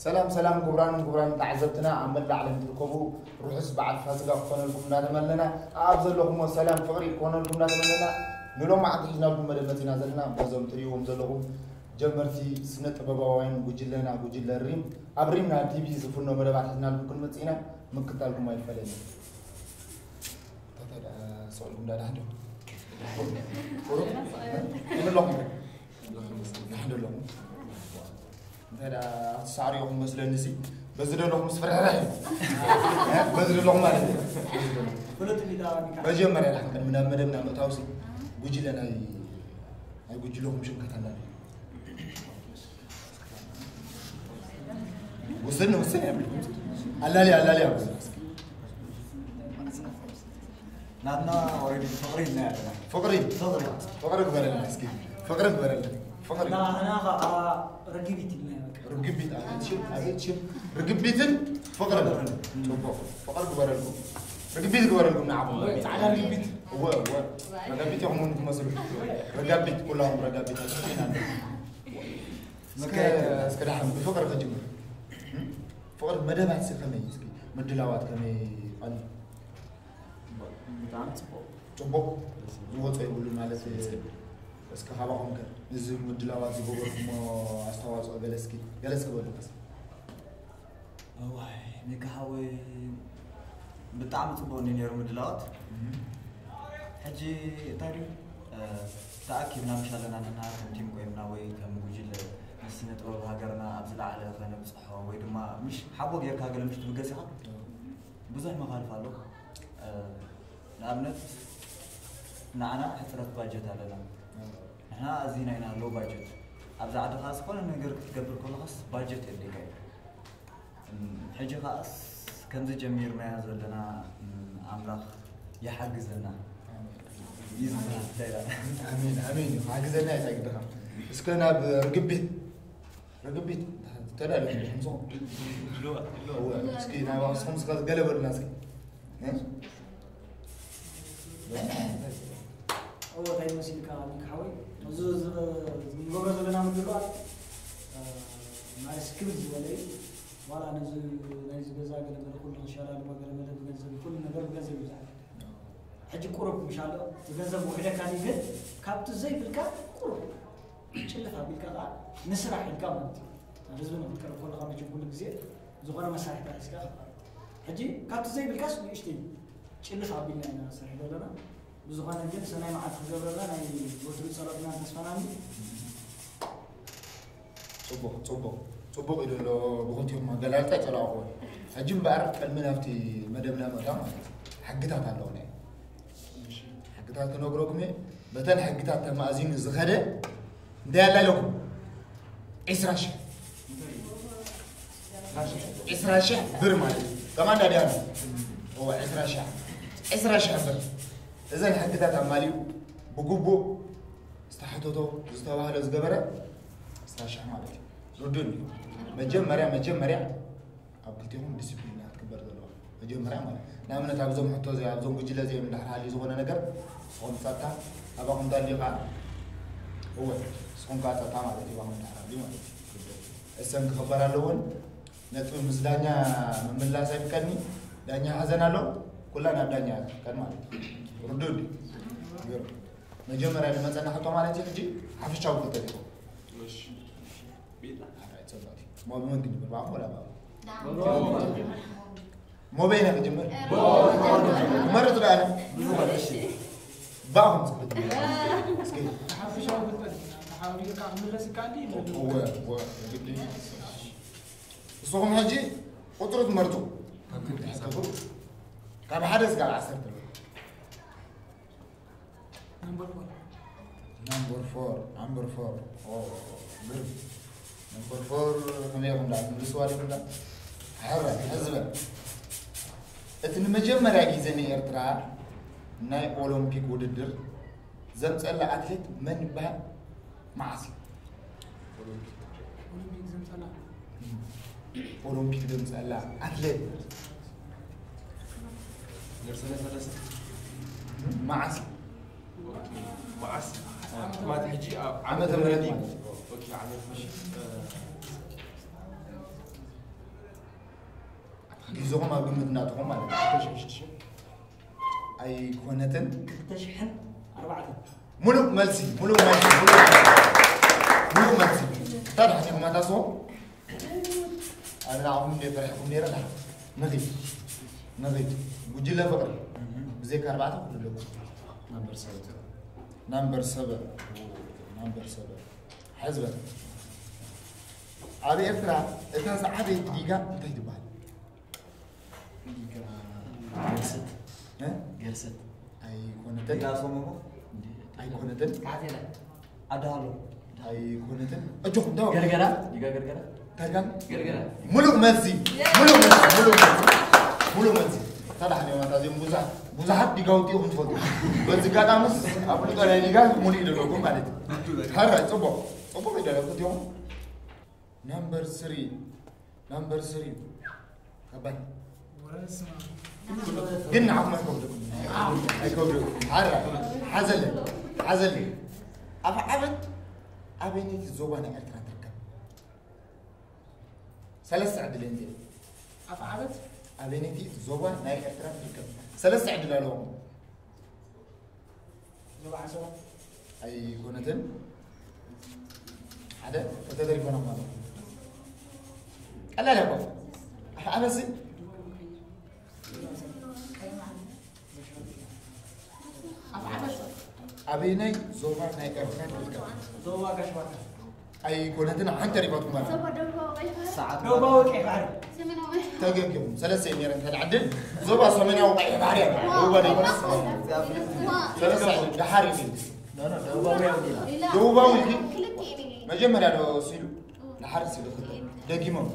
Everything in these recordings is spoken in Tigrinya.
ሰላም ሰላም ክቡራንን ክቡራን ተዓዘብትና ኣብ መላእ ዓለም ትርከቡ ርሑስ በዓል ፋሲጋ ክኾነልኩም እንዳተመነና ኣብ ዘለኹሞ ሰላም ፍቕሪ ክኾነልኩም እንዳተመነና ንሎማዓንቲ ሒዝናልኩም መደብ መፂና ዘለና በዞም ትሪእዎም ዘለኹም ጀመርቲ ስነ ጥበባውያን ጉጅለና ጉጅለ ሪም ኣብ ሪምና ቲቪ ዝፍኖ መደባት ሒዝናልኩም ክንመፅእ ኢና ምክታልኩም ኣይፈለየና እንታይ ደኣ ሰቕልኩም ዳ ደሓን ዶ? ቁሩብ? ከመይ ኣለኹም? ደሓን ዶ ኣለኹም? እንታይ ደኣ ኣብቲ ሳዕሪ ኢኹም መስለኒ ሲ በዚ ደለኹም ምስ ፍርሕራሕ እዩ። እ? በዚ ደለኹም ማለት እዩ። በዚ ደለኹም። መጀመርያ ደሓን ቅድሚ ናብ መደብና ምእታው ሲ ጉጅለ ናይ ናይ ጉጅለኹም ሽም ከተላልዩ። ውስን ውስን የብልኩም። ኣላልያ ኣላልያ ውስን። ናትና ኦሬዲ ፍቕሪ ኢልና ያለና ፍቕሪ ፍቕሪ ፍቕሪ ግበረልና እስኪ ፍቕሪ ግበረልና ፍቕሪ ናህና ከዓ ርግቢት ኢልና በቃ ርግቢት ኣቤት ሽም ኣቤት ሽም ርግቢትን ፍቕርን ጽቡቕ ፍቕሪ ግበረልኩም ርግቢት ግበረልኩም ንዓኹም ጻዕዳ ርግቢት እወ እወ ረጋቢት ኢኹም እውን ትመስሉ ረጋቢት ኩላኹም ረጋቢት ኣጥፊእና እስከ እስከ ደሓን ብፍቕሪ ከጅምር ፍቕሪ መደባት ሲ ከመይ እስኪ ምድላዋት ከመይ ቐኒ ብጣዕሚ ጽቡቕ ጽቡቕ ዝወጾ ይብሉ ማለት እስከ ካባኹም ከ እዚ ምድላዋት ዝገበርኩሞ ኣስተዋፅኦ ገለ እስኪ ገለ እስኪ በሉ ከስ እዋይ ሚካ ሓወይ ብጣዕሚ ጽቡቕ እንዲ ነይሩ ምድላዋት ሕጂ እንታይ ድዩ ተኣኪብና ምሽ ኣለና ንሕና ከም ቲም ቆይምና ወይ ከም ጉጅለ ንስነ ጥበብ ሃገርና ኣብ ዝለዓለ ከነብጽሖ ወይ ድማ ምሽ ሓቦ ጌርካ ገለ ምሽ ትብገስ ኢኻ ብዙሕ መኻልፍ ኣሎ ንኣብነት ንዓና ሕፅረት ባጀት ኣለና ንሕና ኣዚና ኢና ሎው ባጀት ኣብዚ ዓዲ ከዓ ዝኾነ ነገር ክትገብር ከለኻስ ባጀት የድልየካ እዩ ሕጂ ከዓስ ከምዚ ጀሚርናዮ ዘለና ኣምላኽ ይሓግዘና እዩ ዝበሃል እንታይ ይላል ኣሜን ኣሜን እዩ ሓግዘና እዩ ጸግድኻ እስከ ናብ ርግቢት ርግቢት ተዳልዮም ዲኹም ሶ እስኪ ናብ ኣስኹም ስኻ ገለ በሉና እስኪ እወ እንታይ መሲልካ ሚካ ሓወይ እዚ ንገብሮ ዘለና ምድላዋት ማለት ክብድ ዝበለ እዩ ዋላ ነዚ ናይዚ ገዛ ገለመለ ኩሉ ክሸላለሞ ገለመለ ብገንዘብ ኩሉ ነገር ብገንዘብ እዩ ዝዓለ ሕጂ ቁሩብ ምሻሎ እቲ ገንዘብ ውሕደካ ድዩ ግን ካብቲ ዘይብልካ ቁሩብ ጭልፍ ኣቢልካ ከዓ ንስራሕ ኢልካ ማለት እዩ ናብ ህዝቢ ንክትቀርብ ከለካ መቸም ኩሉ ግዜ ዝኾነ መሳርሕታት ሒዝካ ክትቀርብ ሕጂ ካብቲ ዘይብልካስ ንእሽተይ ጭልፍ ኣቢልና ኢና ንሰርሕ ዘለና ብዝኾነ ግን ሰናይ መዓልቲ ክገብረልና ናይ ወትሩ ጸሎትናን ተስፋናን እዩ ጽቡቕ ጽቡቕ ጽቡቕ እዩ ዘሎ ብኽልቲኦም ኣገላልጻ ይጸላእኹዎ ሕጂ እምበኣር ቅድሚ ናብቲ መደብና ምእታው ማለት እዩ ሕግታት ኣለዎ ናይ ሕግታት ክነግረኩም እየ በተን ሕግታት ተማእዚኑ ዝኸደ እንታይ ኣላ ኢለኩም ዒስራ ሽሕ ዒስራ ሽሕ ብር ማለት እዩ ከማንዳ ድያ እዎ ዒስራ ሽሕ ዒስራ ሽሕ ብር እዘን ሕግታት ኣማሊኡ ብግቡእ ዝተሓተቶ ዝተባህሎ ዝገበረ ዒስራ ሽሕ ማለት እዩ ርዱን እዩ መጀመርያ መጀመርያ ኣብ ክልቲኹም ዲስፕሊን ክትግበር ዘለዋ መጀመርያ ማለት ንኣብነት ኣብዞም ሕቶ እዚ ኣብዞም ጉጅለ እዚኦም እንድሕር ሃልዩ ዝኾነ ነገር ንስኹም ጸጥታ ኣባኹም ተልዩ ከዓ እወ ንስኹም ከዓ ጸጥታ ማለት እዩ ኣባኹም እንድሕር ሃልዩ ማለት እዩ እሰን ክኽበር ኣለዎን ነጥቢ ምስ ዳኛ ምምላስ ኣይፍቀድኒ ዳኛ ሓዘን ኣሎ ኩላ ናብ ዳኛ ትፍቀድ ማለት እዩ ርዱድ እዩ መጀመርያ ዝመፀና ሕቶ ማለት እዩ ሕጂ ሓፈሻዊ ክልተ ዲኹም ቤላ ኣራይ ፅብቕቲ ሞብመን ክንጅምር ብኣኹም ወላ ብኣኹም ሞበይና ክጅምር መርፅ በኣነ ባኹም ፅብቅቲ እስኪ ሓፈሻዊ ፍልጠት ተሓቢርካ ክምለስ ይከኣል ድዩ? እወ እወ ግዲ ንስኹም ሕጂ ቁፅሪ ትመርፁ ካብ ሓደ እስካብ ዓሰርተ Number four. Number four, number four. Oh, good. Number four, ከመይ ኢኹም ደኣ ትምልስዋ ኣለኹም ደኣ? ሕረ፣ ሕዝበ። እቲ ንመጀመርያ ግዜ ንኤርትራ ናይ ኦሎምፒክ ውድድር ዘምፀላ ኣትሌት መን ይበሃል? መዓስ እዩ? ኦሎምፒክ ዘምፀላ ኦሎምፒክ ዘምፀላ ኣትሌት ነርሰለ ሰለስተ መዓስ መዓስ ማለት ሕጂ ኣብ ዓመተ ምህረት ማለት ኦኬ ዓመት ምሽ ሒዞም ኣብ ግምት እናተኾም ማለት እዩ። ክልተ ሽሕን ሽዱሽተ ሽሕን ኣይኮነትን። ክልተ ሽሕን ኣርባዕተን ሙሉእ መልሲ፣ ሙሉእ መልሲ፣ ሙሉእ መልሲ፣ ሙሉእ መልሲ። እንታይ ደሓን ኢኹም ኣታ ሰው? ኣነ ንዓኹም እንደ ፈሪሕኩም ነይረ ደሓን። ንኺድ፣ ንኺድ። ጉጅለ ፍቕሪ። ብዘይካ ኣርባዕተ ክልለኩም። ናምበር ሰበን ናምበር ሰበን፣ ናምበር ሰበን። ሕዝበን። ኣብ ኤርትራ እታ ዝዓበየት ዲጋ እንታይ ትበሃል? ገርሰት እ? ገርሰት ኣይኮነትን። ዲጋ ሰሞሞ ኣይኮነትን። ኣዳሎ ኣይኮነትን። እጆኹም ተው። ገርገራ ዲጋ ገርገራ ተርጋን ገርገራ ሙሉእ መልሲ፣ ሙሉእ መልሲ፣ ሙሉእ መልሲ፣ ሙሉእ መልሲ። ታዲያ ሓኔ ማታ እዚኦም ብዙሓት ብዙሓት ዲጋ ውጢኹም ትፈልጡ። በዚ ኣጋጣሚስ ኣፍልጦ ናይ ዲጋ ሙሉእ ይደለኩም ማለት እዩ። ሕራይ ጽቡቕ፣ ጽቡቕ ይደለኩት እዮም። ናምበር ስሪ፣ ናምበር ስሪ ከባድ ግን ንዓኹም ኣይከብደኩም፣ ኣይከብደኩም። ሓራ ሓዘለ፣ ሓዘለ። ኣፍዓበት ኣበይነይቲ ዞባ ናይ ኤርትራ ትርከብ? ሰለስተ ዕድል እንዲ ኣፍዓበት ኣበይነይቲ ዞባ ናይ ኤርትራ ትርከብ? ሰለስተ ዕድል ኣለዎም። ዞባ ዓሰባ ኣይኮነትን። ሓደ ተተደሪፈና ማለት ቀላል ያኮ ኣፍዓበሲ ኣፍዓበት ኣበይናይ ዞባ ናይ ኤርትራ ትርከብ? ዞባ ጋሽ ባርካ ኣይኮነትን። ሓንቲ ተሪፋትኩም ማለት ዞባ ደቡባዊ ቀይሕ ባሕሪ ሰዓት ደቡባዊ ቀይሕ ባሕሪ ሰሜናዊ ተገንኪኹም። ሰለስተ የሚረን ተድዓድል ዞባ ሰሜናዊ ቀይሕ ባሕሪ እያ። ዞባ ደቡብ ሰለስተ ድሓር እዩ። ደቡባዊ ኣውዲላ ኢላ ደቡባዊ ድዩ? ክልቲኤን ኢለ መጀመርያ ዶ ሲሉ ድሓር ሲሉ ክልተ ደጊሞም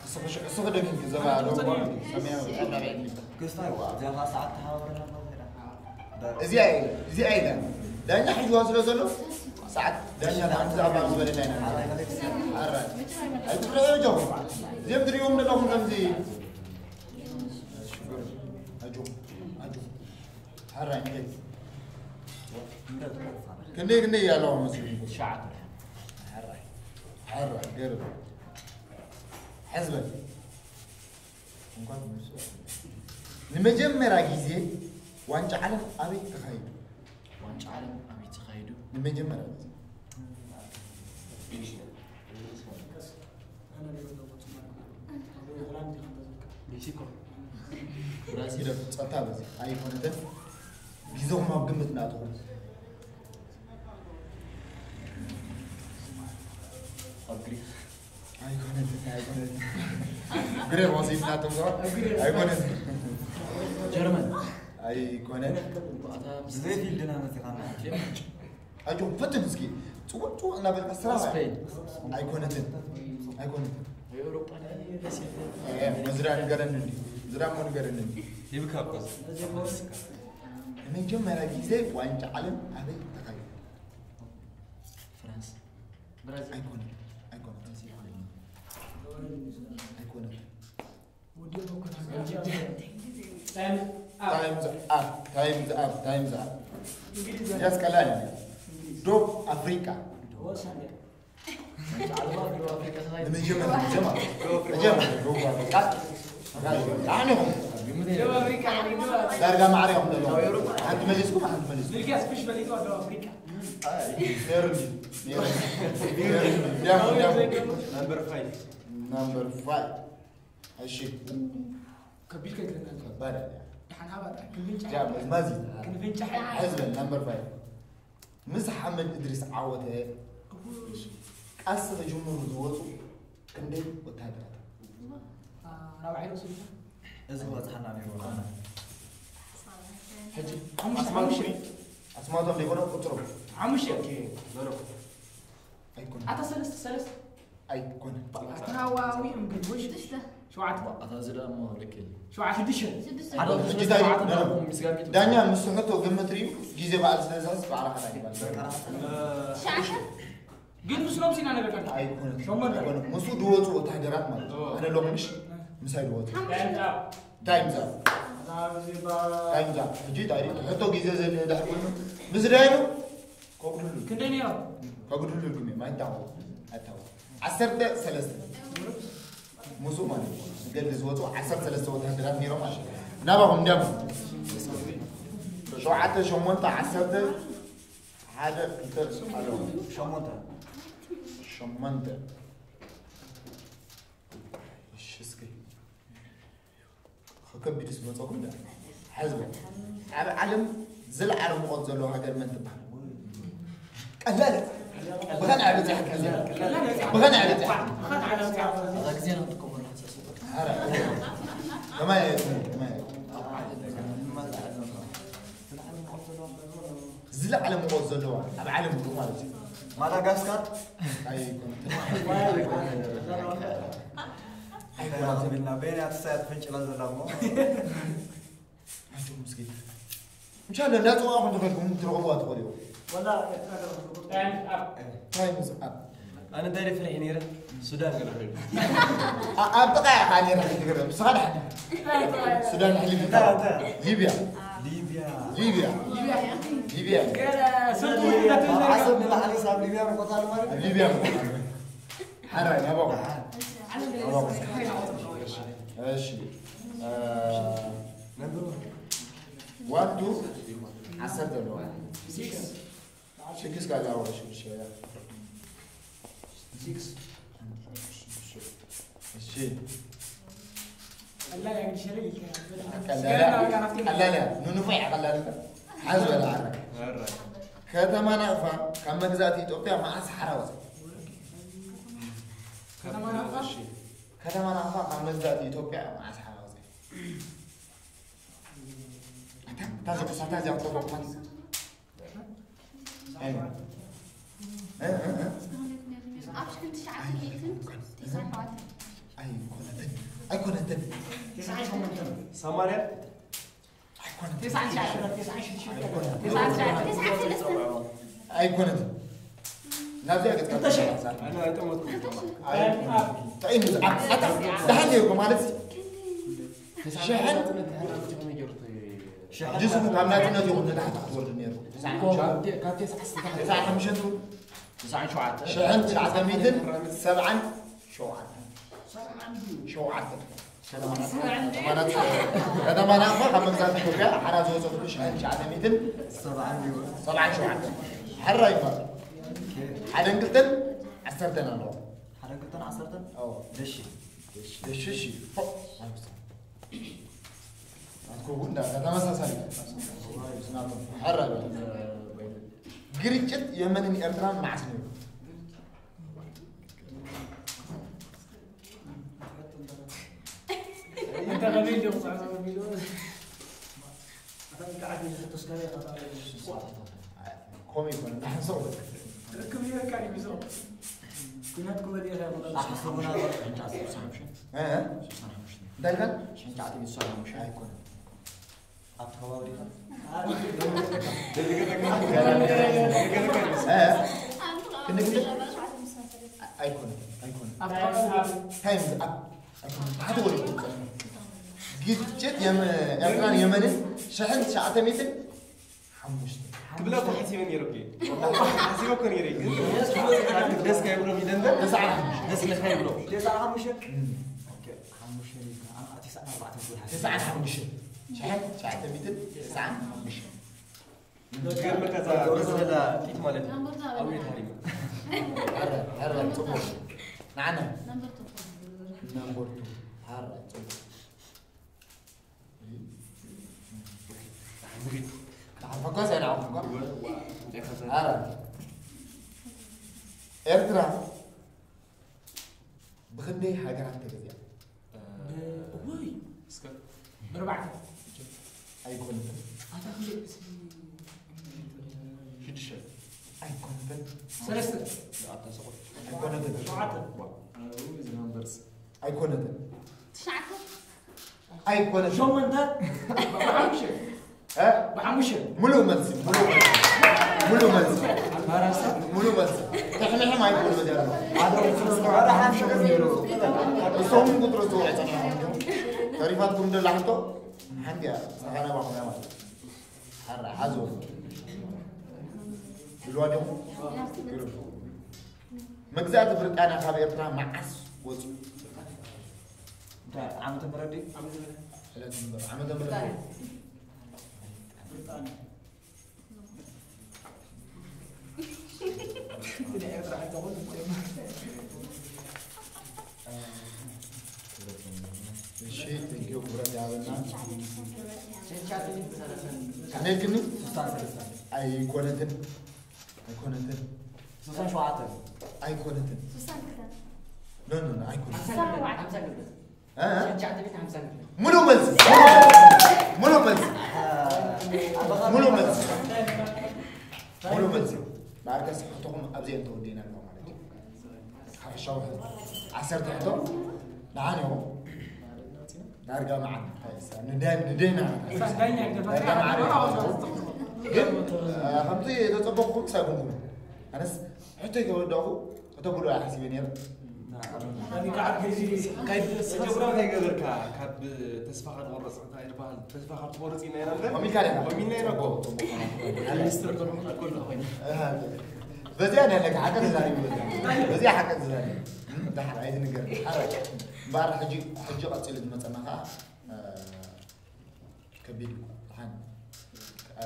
እስኺ ሽ- እስኺ ደጊምኪ ዞባ ደቡባዊ ሰሜናዊ ቀይሕ ባሕሪ። ክስታይ ዋ ኣብዚኣ ከዓ ሰዓት ተሓባበረና እዚኣ ኢለ እዚኣ ኢለ ዳኛ ሕጅዋ ስለ ዘሎ ሰዓት ዳኛ ንሓንቲ ዛዕባ ዝበለና ኢና። ሓራይ ኣይትፍረዶ ጆ እዚኦም ትሪኦም ዘለኹም ከምዚ ኣጆ ኣጆ ሓራይ እንዴት ክንደይ ክንደይ ያለው መስሉ ትሽዓተ ሓራይ ሓራይ ገርብ ሕዝበን እንኳን ንመጀመሪያ ግዜ ዋንጫ ዓለም ኣበይ ተኻይዱ? ዋንጫ ዓለም ኣበይ ተኻይዱ? ንመጀመሪያ ግዜ ሜክሲኮ ብራዚል ኢለ ጸታ በዚ ኣይኮነትን። ግዜኹም ኣብ ግምት ናትኹም ኣብ ግሪክ ኣይኮነትን ኣይኮነትን። ግሪክ ወሲድናቶም ዶ ኣይኮነትን። ጀርመን ኣይኮነን። ኣታ ብዘይ ፊልድና መፂኻና ኣጆ ፈትን እስኪ ጽውዕ ጽውዕ እናበልካ ስራ ስፔን ኣይኮነትን ኣይኮነትን። ኤውሮጳ ደስ ይብል መዝራ ንገረኒ እንዲ ዝራ እሞ ንገረኒ እንዲ ይብካ እኮ መጀመሪያ ግዜ ዋንጫ ዓለም ኣበይ ተኻይዱ? ፍራንስ ብራዚል ኣይኮነን ኣይኮነን ኣይኮነን። ታይም Time's up, time's up, time's up. ያስቀላል። ዶብ ኣፍሪቃ ንመጀመርያ ጀማ ጀማ ዶብ ኣፍሪቃ ኣነ ዳርጋ ማዕረ ኢኹም ዘለኹም። ሓንቲ መሊስኩም ሓንቲ መሊስኩም። ሚልኪያስ ፊሽ በሊጡ ደቡብ ኣፍሪቃ ነይሩ እንጂ ነይሩ እንጂ ነይሩ እንጂ ነይሩ እንጂ ነምበር ፋይቭ ናምበር ፋይቭ እሺ ከቢድ ከይትለና ከባድ ኣያ ሓንሃባ ክንፍንጫ ያ መዝማዚ ክንፍንጫ ሕዝበን ናምበር ፋይቭ ምስ ሓመድ እድሪስ ዓወተ ቃልሲ ክጅምሩ ዝወፁ ክንደይ ወታደራት ራብዓይ ርእሱ እዚ ክበፅሓና ነይሩ ሕጂ ሓሙሽተ ሓሙሽተ ኣስማቶም ዘይኮነ ቁፅሩ ሓሙሽተ ኣይኮነ ኣታ ሰለስተ ሰለስተ ኣይኮነ ኣታ ሃዋዊ እምግድ ወይ ሽዱሽተ ሸውዓተ ኣታ እዚ ደኣ እሞ ልክል ሸውዓተ ሽዱሽተ ስድስተ ሓደ ሕጂ ክልተ ታይ- ሸውዓተ ኖ፣ ኖ። ምስ ጋቢት ዳኛ ምስ ሕቶ ግምት ርዩ ግዜ በዓል ስለ ዝሕዝ ባዕላ ከታ ይባል ትሽዓተ ግን ምስ ኖም ሲና ነገር ከንካ ኣይኮነ ሸሞንተ ኣይኮነ ምስኡ ድወፁ ወታደራት ማለት እዩ ኣነ ሎምሽ ምሳይ ድወፁ ሓሙሽተ ታይምዛ ታይምዛ ሕጂ ዳይሬክት ሕቶ ግዜ ዘለ ድሕር ኮይኑ ምስ ዳይኑ ከጉድሉ ክንደይ ነይሮም ከጉድሉ ልኩም እዮም ኣይታወ ኣይታወ ዓሰርተ ሰለስተ ምስኡ ማለት እዩ። ንገድሊ ዝወፁ ዓሰርተ ሰለስተ ወታደራት ነይሮም ማለት እዩ። ናባኹም እንዲያም ሸውዓተ ሸሞንተ ዓሰርተ ሓደ ክልተ ኣለዉ። ሸሞንተ ሸሞንተ እሺ እስኪ ከከቢዱ ዝመፀኹም ዳ ሕዝበ ኣብ ዓለም ዝለዓለ ሙቐት ዘለዎ ሃገር መን ትበሃል? ቀላል ብኸን ዓበፂሕ ቀላል ብኸን ዓበፂሕ ግዜ ነው ትቀበሉ ሓሳስበት ከማይ ከማይ ዝለዓለ ሙቐት ዘለዋ ኣብ ዓለም ሙሉእ ማለት እዩ። ማዳጋስካር ኣይኮነትን። ኣይኮነትን ኢልና በየን እያ ትሳያ ትፍንጭላ ዘላ እሞ ኣጆኹም እስኪ እንሻላ እንዳፀዋዕኹም ተኸድኩም ትረኽብዋ ትኽእሉ ኢኹም። ወላ ኤርትራ ገለ ክትርጉም ታይምስ ኣፕ ኣነ እንታይ ፍሪሕ ነይረ ሱዳን ገለ ኸይዱ ኣብ ጥቓ ኢኻ ነይራ ክትገርም ንስኻ ዳሕና ሱዳን ሕልፍ ሊብያ ሊብያ ሊብያ ሊብያ ገለ ስንቱ ነትን ዓሰብ ንላዕሊ ሳብ ሊብያ ምቆታሉ ማለት እዩ። ሊብያ ሓራይ ናባኹም እሺ ዋን ቱ ዓሰርተ ኣለዋ ሽግስ ጋር ላወራ ሽግስ ሸያ እሺ ቀላል ያግድ ሸረግ ይከራል ቀላል ቀላል ያ ኑኑፋ ያቀላል ሓዝ በላ ዓረ ከተማ ናቕፋ ካብ መግዛእቲ ኢትዮጵያ መዓስ ሓራ ወፀ ከተማ ናቕፋ ከተማ ናቕፋ ካብ መግዛእቲ ኢትዮጵያ መዓስ ሓራ ወፀ እታ ዘቁሳታ እዚኣ ትጠበቁ ማለት እዩ ኣብ ሽሕን ትሽዓተ ሚእትን ትስዓን ሸውዓተን ኣይኮነትን ኣይኮነትን ትስዓን ሸሞንተን ሰማንያ ኣይኮነትን ትስዓን ትሽዓተ ትስዓን ሽዱሽተ ትስዓን ትሽዓተ ትስዓን ሰለስተን ኣይኮነትን ናብዚኣ ገጽካ ክልተ ሽሕ ኣነ ኣይጠመትኩም እንታይ እዩ ዝዓብ ኣታ ደሓን ነይርኩ ማለት ሽሕን ጅስሙ ካብ ናጽነት ይኹን ንታሕቲ ክትወርድ ነይሩ ካብ ተስዓ ተስዓ ሓሙሽተ ትብል ተስዓን ሸውዓተ ሽሕን ትሽዓተ ሚእትን ሰብዓን ሸውዓተ ሸውዓተ ከተማ ናቕፋ ካብ መግዛእቲ ኢትዮጵያ ሓራ ዝወፀትሉ ሽሕን ትሽዓተ ሚእትን ሰብዓን ዲወ ሰብዓን ሸውዓተ ሓራ ይባል ሓደን ክልተን ዓሰርተን ኣለዋ ሓደን ክልተን ዓሰርተን ኣዎ ደሺ ደሽሽ ኣትኮቡ እንዳ ተመሳሳሊ ሓራ ግርጭት የመንን ኤርትራን መዓስ ነይሩ እንተ ከመይ ኢሉ ክፅዕኖ ሚሉ ኣታ ብቃዓት እዩ ዝሕተስ ካበይ ኣታ ኮም ይኮነ ንሓንሰው ርክብ ይበቃ እዩ ዝሮ ኩናት ክመድ ኢኻ ይኾነ ኣሕሰቡና እንታይ ኢልካ ኣይኮነ ኣብ ከባቢ ዲኻ ክንግል ኣይኮነ ኣይኮነ ታይም ኣብ ታሕቲ ወዲቁ ግጭት የመ- ኤርትራን የመንን ሽሕን ትሽዓተ ሚእትን ሓሙሽተ ክብላ እኮ ሓሲበ ነይረ እኮ ሓሲበ እኮ ነይረ ግን ደስ ካይብሎ ሚደንደ ተስዓ ሓሙሽተ ደስ ለካ ይብሎ ተስዓ ሓሙሽተ ሓሙሽተ ኢልካ ኣምዓ ተስዓ ኣርባዕተ ትብል ሓሲበ ተስዓ ሓሙሽተ ሽሕን ትሽዓተ ሚእትን ተስዓ ሓሙሽተ ገርመካ እዛ በዝበላ ፊት ማለት እዩ ኣብኡ ተሃሪሙ ኧረ ኧረ ጽቡቅ ንዓና ነምበር ቱ ነምበር ቱ ኧረ ጽቡቅ ፈኳስ ኣይንዓኹም እኳ ኧረ ኤርትራ ብኽንደይ ሃገራት ተገዚኣ እወይ እስከ ብርባዕተ ኣይኮነትን ኣታ ክንደይ እስኪ ሽዱሽተ ኣይኮነትን ሰለስተ ኣይኮነትን ሸውዓተ ዝናምበርስ ኣይኮነትን ትሽዓተ ኣይኮነትን ሸሞንተ ብሓሙሽተ እ? ብሓሙሽተ ሙሉእ መልሲ ሙሉእ መልሲ ሙሉእ መልሲ ሙሉእ መልሲ ተሕሚሕም ኣይኮኑ መጀመርያ ሓደ ቁፅሪ ዝተውዕፀ ሓሙሽተ ነይሩ እሶም ቁፅሪ ዝተውዕፀ ተሪፋትኩም ደላ ሕቶ ሓንቲ እያ ሳኻና ባኹም እያ ማለት ሓራ ሓዞ ድልዋ ዲኹም ግርፉ መግዛእቲ ብሪጣንያ ካብ ኤርትራ መዓስ ወፁ ዓመተ ምህረት ድዩ? ዕለት እምበር ዓመተ ምህረት እሺ፣ ቴንኪዩ ክብረት ያበልና። ከመይ ክኒ ኣይኮነትን ኣይኮነትን ስልሳን ሸውዓተን ኣይኮነትን ስሳን ክልተን ኖ ኖ ኖ፣ ኣይኮነትን ስሳን ኣርባዕተን እ? ሙሉእ መልሲ ሙሉእ መልሲ ሙሉእ መልሲ ሙሉእ መልሲ ማርከስ ሕቶኹም ኣብዚአ እንተወዲእና ኣለዋ ማለት እዩ። ሓፈሻዊ ሕቶ ዓሰርተ ሕቶ ንዓን ኢኹም ዳርጋ መዓት ንደይና ዳርጋ መዓት ግን ከምቲ ተፀበቕኩም ሳይኮንኩም ኣነስ ሕቶ ይተወዳኹ ከተብሉ ሓሲበ ነይረ ከይትገብራ እንታይ ገበርካ? ካብ ተስፋ ካብ ትቆርፅ እንታይ ይበሃል? ተስፋ ካብ ትቆርፅ ኢና ኢና ንብል። ኮሚካ ዲኻ? ኮሚና ኢና እኮ። ኣብ ሚኒስትር ኮንኩ ከሎ ኮይነ። በዚያ ናይ ለካ ሓቂ ተዛሪቡ በዚያ በዚያ ሓቂ ተዛሪቡ ደሓር ኣይትንገር ሓራይ እምበኣር ሕጂ ሕጂ ቀፂሉ ዝመፀና ከዓ ከቢድ እዩ። ደሓን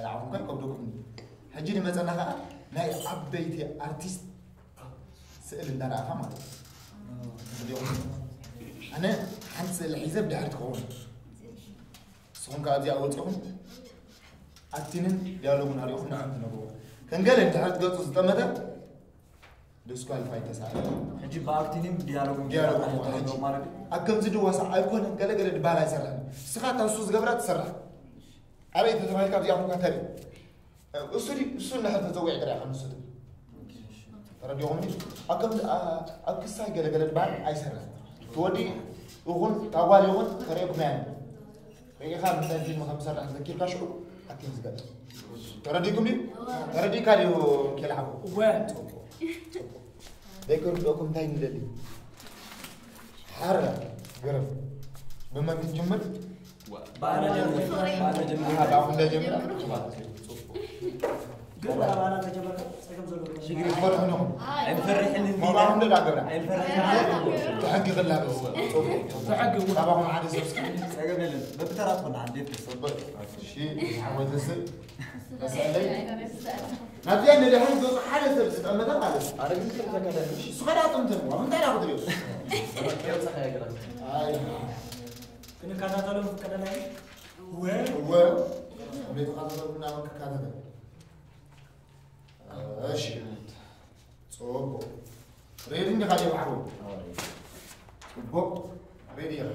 ንዓኹም ከ ከብደኩም እዩ። ሕጂ ዝመፀና ከዓ ናይ ዓበይቲ ኣርቲስት ስእሊ እንዳረኣኻ ማለት እዩ። ኣነ ሓንቲ ስእሊ ሒዘ ብድሕሪ ትኸውን ንስኹም ከዓ ኣብዚኣ ወፂኹም ኣክቲንን ዲያሎግን ኣሪኹም ንዓም ትነግሩ ከንገለ ድሕሪ ገፁ ዝጠመተ ዲስኳሊፋይ ተሳለ ሕጂ ብኣክቲንን ዲያሎግን ዲያሎግ ተረድኦ ማለት እዩ። ኣብ ከምዚ ድዋሳ ኣይኮነን ገለገለ ድባል ኣይሰርሕን ንስኻ እታ እሱ ዝገብራ ትሰርሕ ኣበይ ተተባሂልካ ኣብዚኣ ኹንካ ተርኢ እሱ ድዩ እሱ እንድሕር ተፀዊዕካ ዲኣ ከም ንሱ ትብል ተረዲኹም ድዩ ኣብ ከምዚ ኣ- ኣብ ክሳይ ገለገለ ድባል ኣይሰርሕን እቲ ወዲ ይኹን እታ ጓል ይኹን ተርእየኩም እያ ርኢኻ ምሳይ ፊልም ከም ዝሰርሕ ዘኪርካ ሽዑ ሓኪም ዝገለ ተረዲኩም ድዩ ተረዲካ ድዩ ኬልሓው እወ ደይከርድኦኩም እንታይ ንደሊ ሓረ ግርም ብመን ክንጅምር ባለ ጀምር ባለ ጀምር ካብ ኣኹም ለጀምር ግን ኣባና ተጀመረ ጸገም ዘለዎ ሽግር ፈርሕኖም ኣይንፈርሕን መባኹም ደዳ ገብራ ኣይንፈርሕን ተሕጊ ክላበስ ተሐጊ እውን ካባኹም ሓደ ሰብ እስኪ ጸገም የለን በብተራ ትኾና እንዴት ጽብቅ እሺ ሓወተስብ መሰለይ ናብዚኣ ነዳሕን ገፁ ሓደ ሰብ ዝጠመተ ማለት እዩ ኣረ ግን ተከደል እሱ ከዳ ጥምትን ዋ ምንታይ ዳ ክትሪኦ የውጻኻ ያገራል ኣይ ክንከታተሎ ፍቀደና እወ እወ ቤተኻተተሉና ክካተተ እሺ ፅቡቅ ሬዲ እንዲኻ ዲኻ ሓው ፅቡቅ ሬዲ ኢኻ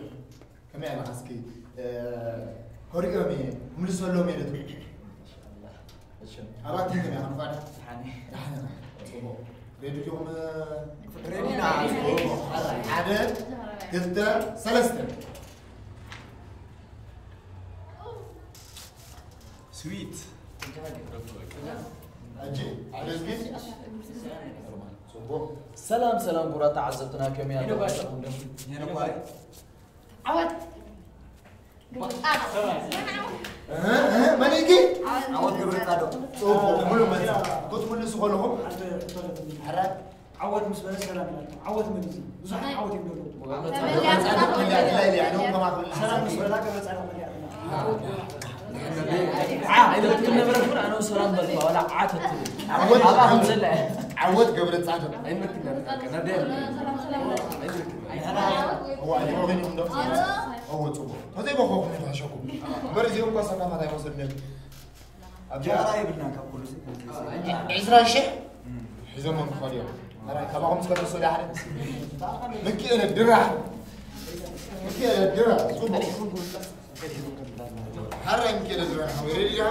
ከመይ ኣለኻ እስኪ ከሪኦም እየ ምልሰሎም እየ ደት ኣባትም ከመይ ኣኽፋዳ ደሓን ኢኻ ፅቡቅ ሬዲ ዲኹም ሬዲ ኢና ሓደ ክልተ ሰለስተ ስዊት ሕጂ ሓደ ዝግድ ጽቡቕ ሰላም ሰላም ክቡራት ተዓዘብትና ከመይ ኣለኹም? ዓወት እህ፣ እህ፣ መን ኢልኪ ዓወት ገብረ ጻድቕ ጽቡቕ ሙሉ መልሲ ክትምልሱ ከለኹም ሕራይ ዓወት ምስ በለ ሰላም ይላል። ዓወት መን እዩ? ብዙሓት ዓወት እዮም ዘለዉ። ገብረ ጻድቕ መን ኢልኪ? ኣድላይ ኢልያ፣ ንኦም ከማን ትምልሱ። ሰላም ምስ በላ ገብረ ጻድቕ መን ይላል? ዓ ኢለ ክትብል ነበረት እውን ኣነ ሰላም በልካ ዋላ ዓ ተትብል ዓወት ኣብኣ ከም ዘላ ዓወት ገብረ ጻድቕ ኣይመክን ነርካ ነደ እዋ ኣጆኹም ኢኹም ዶ እወ ጽቡቕ ተዘይበኸኹም ይፍሕሸኩም እምበር እዚኦም እኳ ሰካፋት ኣይወሰድን እዮም ጃራ ይብልና ካብ ኩሉ ዕስራ ሽሕ ሒዞሞም ክኸዱ እዮም ሕራይ ካባኹም እስከ ተወሰደ ሓደ ምክኤለ ድራሕ ምክኤለ ድራሕ ጽቡቕ ሕራይ ምክኤለ ድራሕ ሓወይ ሬዲ ዲኻ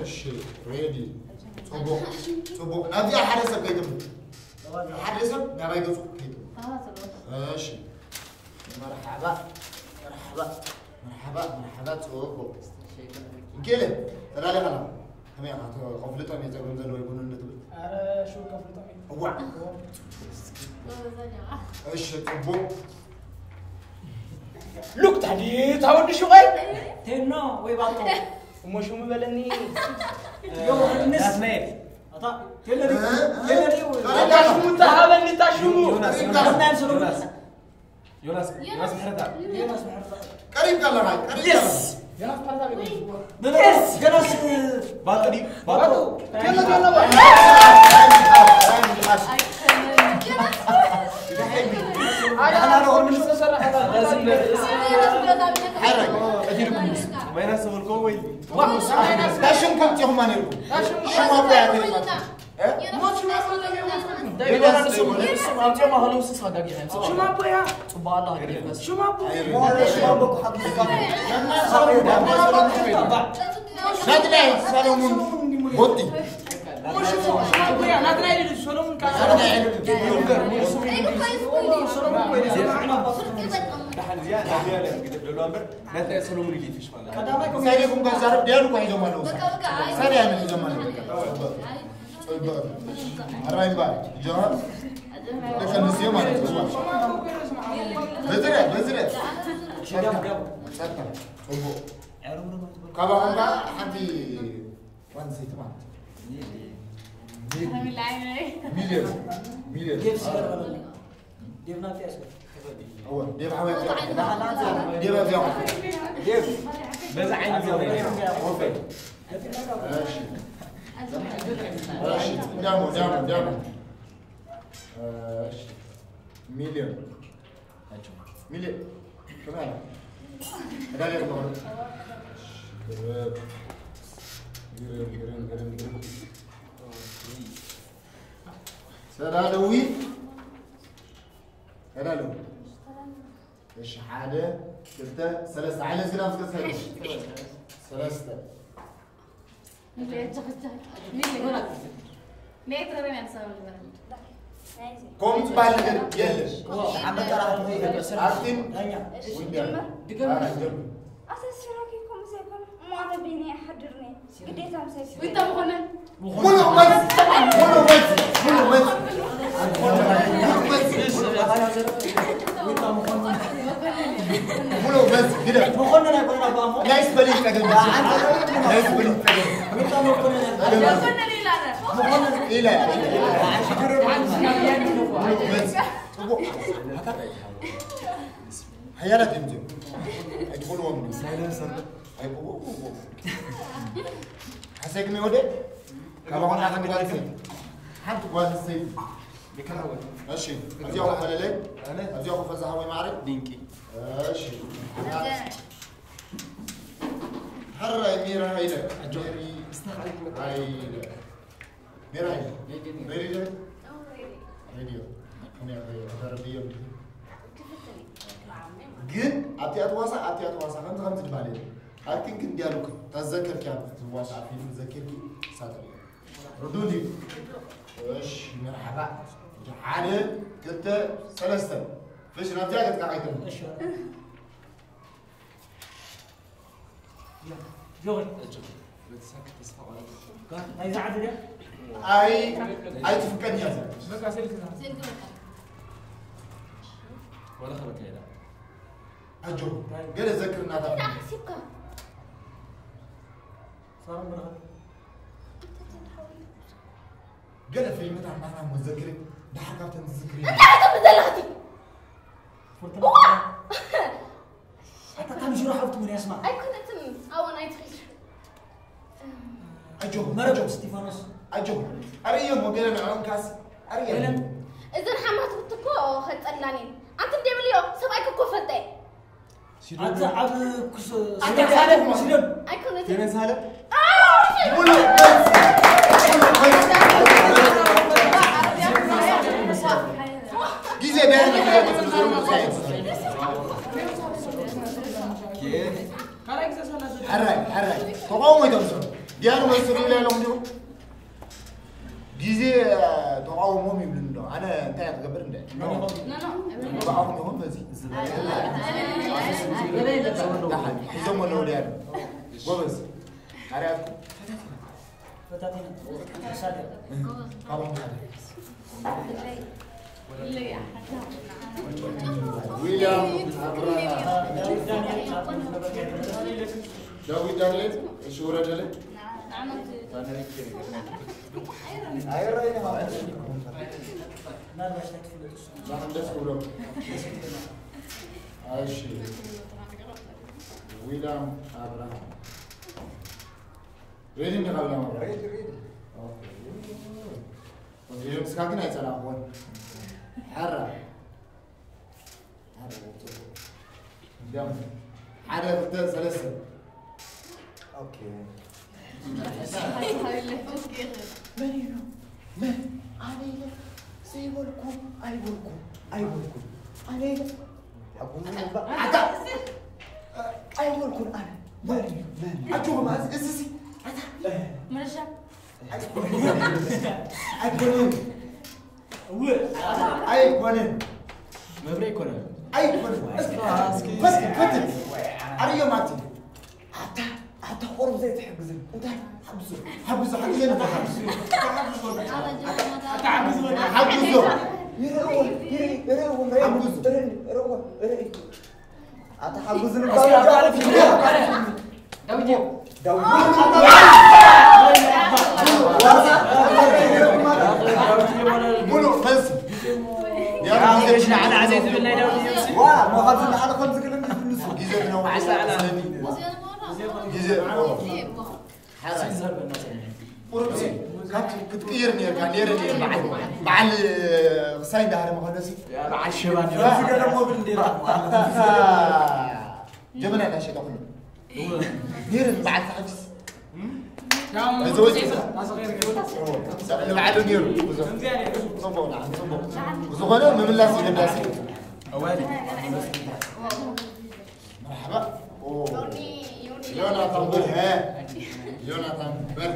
እሺ ሬዲ ጽቡቕ ጽቡቕ ናብዚኣ ሓደ ሰብ ከይትም ሓደ ሰብ ናባይ ገጹ ከይትም እሺ መርሓባ መርሓባ መርሓባ መርሓባ ጽቡቕ ምክኤለ ተዳሊኻ ከመይ ኢኻ ከፍልጦም እየ ጸገም ዘለዎ ይኩኑ እንድትብል ኣረ ሹር ከፍልጦም እዩ እዋዕ እሺ ጽቡቕ ሉክ ታዲ ታወዲ ሹቀይ ቴኖ ወይ ባኮ እሞ ሽሙ በለኒ ዮሃንስ ናትናኤል ቴለሪ ቴለሪ ታሽሙ ተሃበኒ ታሽሙ ዮናስ ዮናስ ዮናስ ዮናስ ዮናስ ምሕረታ ዮናስ ምሕረታ ቀሪብ ከለኻ ቀሪብ የስ ዮናስ ምሕረታ ገለስ ገለስ ባጥሪ ባጥሪ ቴለ ቴለ ሓራይ ቀቲልኩም ማይናስ ተበልኮ ወይ ዳሽም ከምፂኹማ ነርኩም ሽማ ቆያት ናትናይ ሰሎሙን ቦቲ ናትናይ ሰሎሙን ኢሊትሽ ማለት ሰሌኩም ከዛረብ ዲያሉ እኮ ሒዞም ኣለዉ ሰሌ ያን ሒዞም ኣለዉ ኣራይ እምበኣር ጆሃር ደቂ ኣንስትዮ ማለት እዩ በዝረ በዝረ ጸጥታ ጽቡቕ ካባኹም ከዓ ሓንቲ ጓል ኣንስተይቲ ማለት እዩ ሚልዮን ሚልዮን ዴቭ ናፍያ እስከ ዴቭ ሓወይ ዴቭ ኣብዚያ ዴቭ በዛ ዓይነት ዴቭ ወፈይ እሺ እሺ ዳሞ ዳሞ ዳሞ እሺ ሚልዮን ሚልዮን ከመይ ኣለ ዕዳጋ ይርበኸሉ ግርም ግርም ግርም ግርም ተዳለዊ ተዳለዊ እሺ ሓደ ክልተ ሰለስተ ዓይነት ግዳም እስከ ሰለስተ ከምኡ ዝበሃል ነገር የለን። ኣክቲን ውንድያ ኣሰሲራኪ ከምኡ ዘይኮነ እሞ ኣነ በይነይ ይሓድር ነይ ግዴታ ምሳይ ዊታ መኮነን ሙሉ መልስ ሙሉ መልስ ሙሉ መልስ ሙሉ መልስ ግደ ናይ ስፐሊንግ ጠገም ናይ ስፐሊንግ ጠገም ኢለ ሓያላት እዮም እዚኦም ኣይትኾንዎም ኣይቆቦ ሓሰግኒ ወደ ካባኾና ሓንቲ ጓል ኣንስተይቲ ሓንቲ ጓል ኣንስተይቲ ይከናወን እሺ ኣብዚኣ ኮፈለለይ ኣብዚኣ ኮፈል ዝሃወይ ማዕረ ድንቂ እሺ ሕራይ ሚራ ሃይለ ሜሪ ሃይለ ሜራ ሃይለ ሬዲ ደ ሬድዮ ተረድዮ እንዲ ግን ኣብቲኣ ትዋሳ ኣብቲኣ ትዋሳ ከምዚ ከምዚ ዝበሃል የለ ኣክቲንግ እንዲያሉክ ተዘከርኪያ ዝዋሳ ፊልም ዘኪርኪ ሳተር ርዱ እንዲ እሺ መርሓባ ሓደ ክልተ ሰለስተ ፍሽ ናብዚኣ ገጽካ ከይትም ጆሪ ናይዛ ዓዲ ድያ ኣይ ኣይትፍቀድን እያ በቃ ስልክና ስልክ በቃ ወላ ኸበካ ኢላ ኣጆ ገለ ዘክርናታ ሓሲብካ ሳሮን ብርሃን ገለ ፊልምታት ናና መዘክሪ ደሓር ካብተን ዝዝክሪ እንታይ ዓቕሚ ዘለኽቲ ኣታ ታምሽሮ ሓብቲ መን ያስማ ኣይኮነትን ኣወን ኣይትኺድ ኣጆ መረጆ እስጢፋኖስ ኣጆ ኣርእዮም ወገለ ንዕኦም ካስ ኣርእዮም እዘን ሓማትኩት እኮ ከጸላኒ ኣንቲ ደብልዮ ሰብኣይ ክኮ ፈልጠ ኣቲ ኣብ ኩስ ኣታ ሳለ ሲደን ኣይኮነትን ቴነስ ሃለ ሙሉ ግዜ ዳያና ሕራይ ሕራይ ተቃውሞ ይተምሱ ዲያኑ መስሉ ኢለ ኢሎም እንዲሁ ግዜ ተቃውሞም ይብሉ እንዶ ኣነ እንታይ ክገብር እንደ ብዓኹም ይኹን በዚ ሒዞም ኣለዉ ዲያኑ ጎበዝ ኣርያትኩም ዊልያም ዳዊት ዳንኤል እሺ ወረደለ ኣይረኣይን። ምናልባት ኣይትፍለጡ። ደስ ክብሎ። እሺ። ዊላም ኣብርሃም። ሬዲ እንዲኻ ዊላም ኣብርሃም? ሬዲ፣ ሬዲ። ኦኬ። ኦኬ፣ ምስካ ግን ኣይጸላእኩዎን። ሓራ። ሓደ፣ ክልተ፣ ሰለስተ። ኦኬ። መን እዩ? መን? ኣነ ኢለ ዘይበልኩ ኣይበልኩ ኣይበልኩ። ኣነ ኢለ ሓጉስ ነባ። ኣታ! ኣይበልኩን ኣነ። መን እዩ? መን እዩ? ኣጆኹም፣ እዚ፣ እዚ፣ እዚ። ኣታ! መረሻ። ኣይኮነን። እወ። ኣይኮነን። መብሬ ኣይኮነን። ኣይኮነን። እስኪ፣ እስኪ፣ ፈትን፣ ፈትን። ኣርእዮም ኣቲ። ኣታ፣ ኣታ ቁሩብ ዘይትሕግዝን። እንታይ? ሓግዞ፣ ሓግዞ፣ ሓግዞ፣ ሓግዞ። ኣታ ሓግዞ ወዲ። ሓግዞ። ይረእዎ፣ ይረእዎ፣ ይረእዎ፣ ሓግዞ። ይረእዎ፣ ይረእዎ። ኣታ ሓግዙ ንባል። ዳዊት እዩ። ዳዊት። ሙሉእ መልሲ። ያ፣ ግዜ ንዓና ዓዘይ ዝብል ናይ ዳዊት እዩ። ዋ፣ ማ ካብ ዝለዓለ ከም ዝግርም ዝብል ንሱ። ግዜ ብነው ዓሳ ዓላ። ግዜ። ሓራ። ሲዘር በእናትህ። ቁሩብ ሲ፣ ካብ ክትቅይር ነርካ፣ ነይረ፣ ነይረ፣ በዓል፣ በዓል ክሳይ እንዳሃረ መኸለሲ። በዓል ሸባ ነይሩ። ዝገደሞ ብንዴራ። ጀበና እንዳሸጠ ኩሉ። ነይረ፣ በዓል ታሕግስ። እዚ ወይ ንባዕሉ ነይሩ። ጽቡቕ፣ ንዓም ጽቡቕ። ዝኾነ ምምላስ ይገዳስ እዩ። መርሓባ። ኦ። ዮኒ፣ ዮኒ። ዮናታን በርሀ። ዮናታን በርሀ።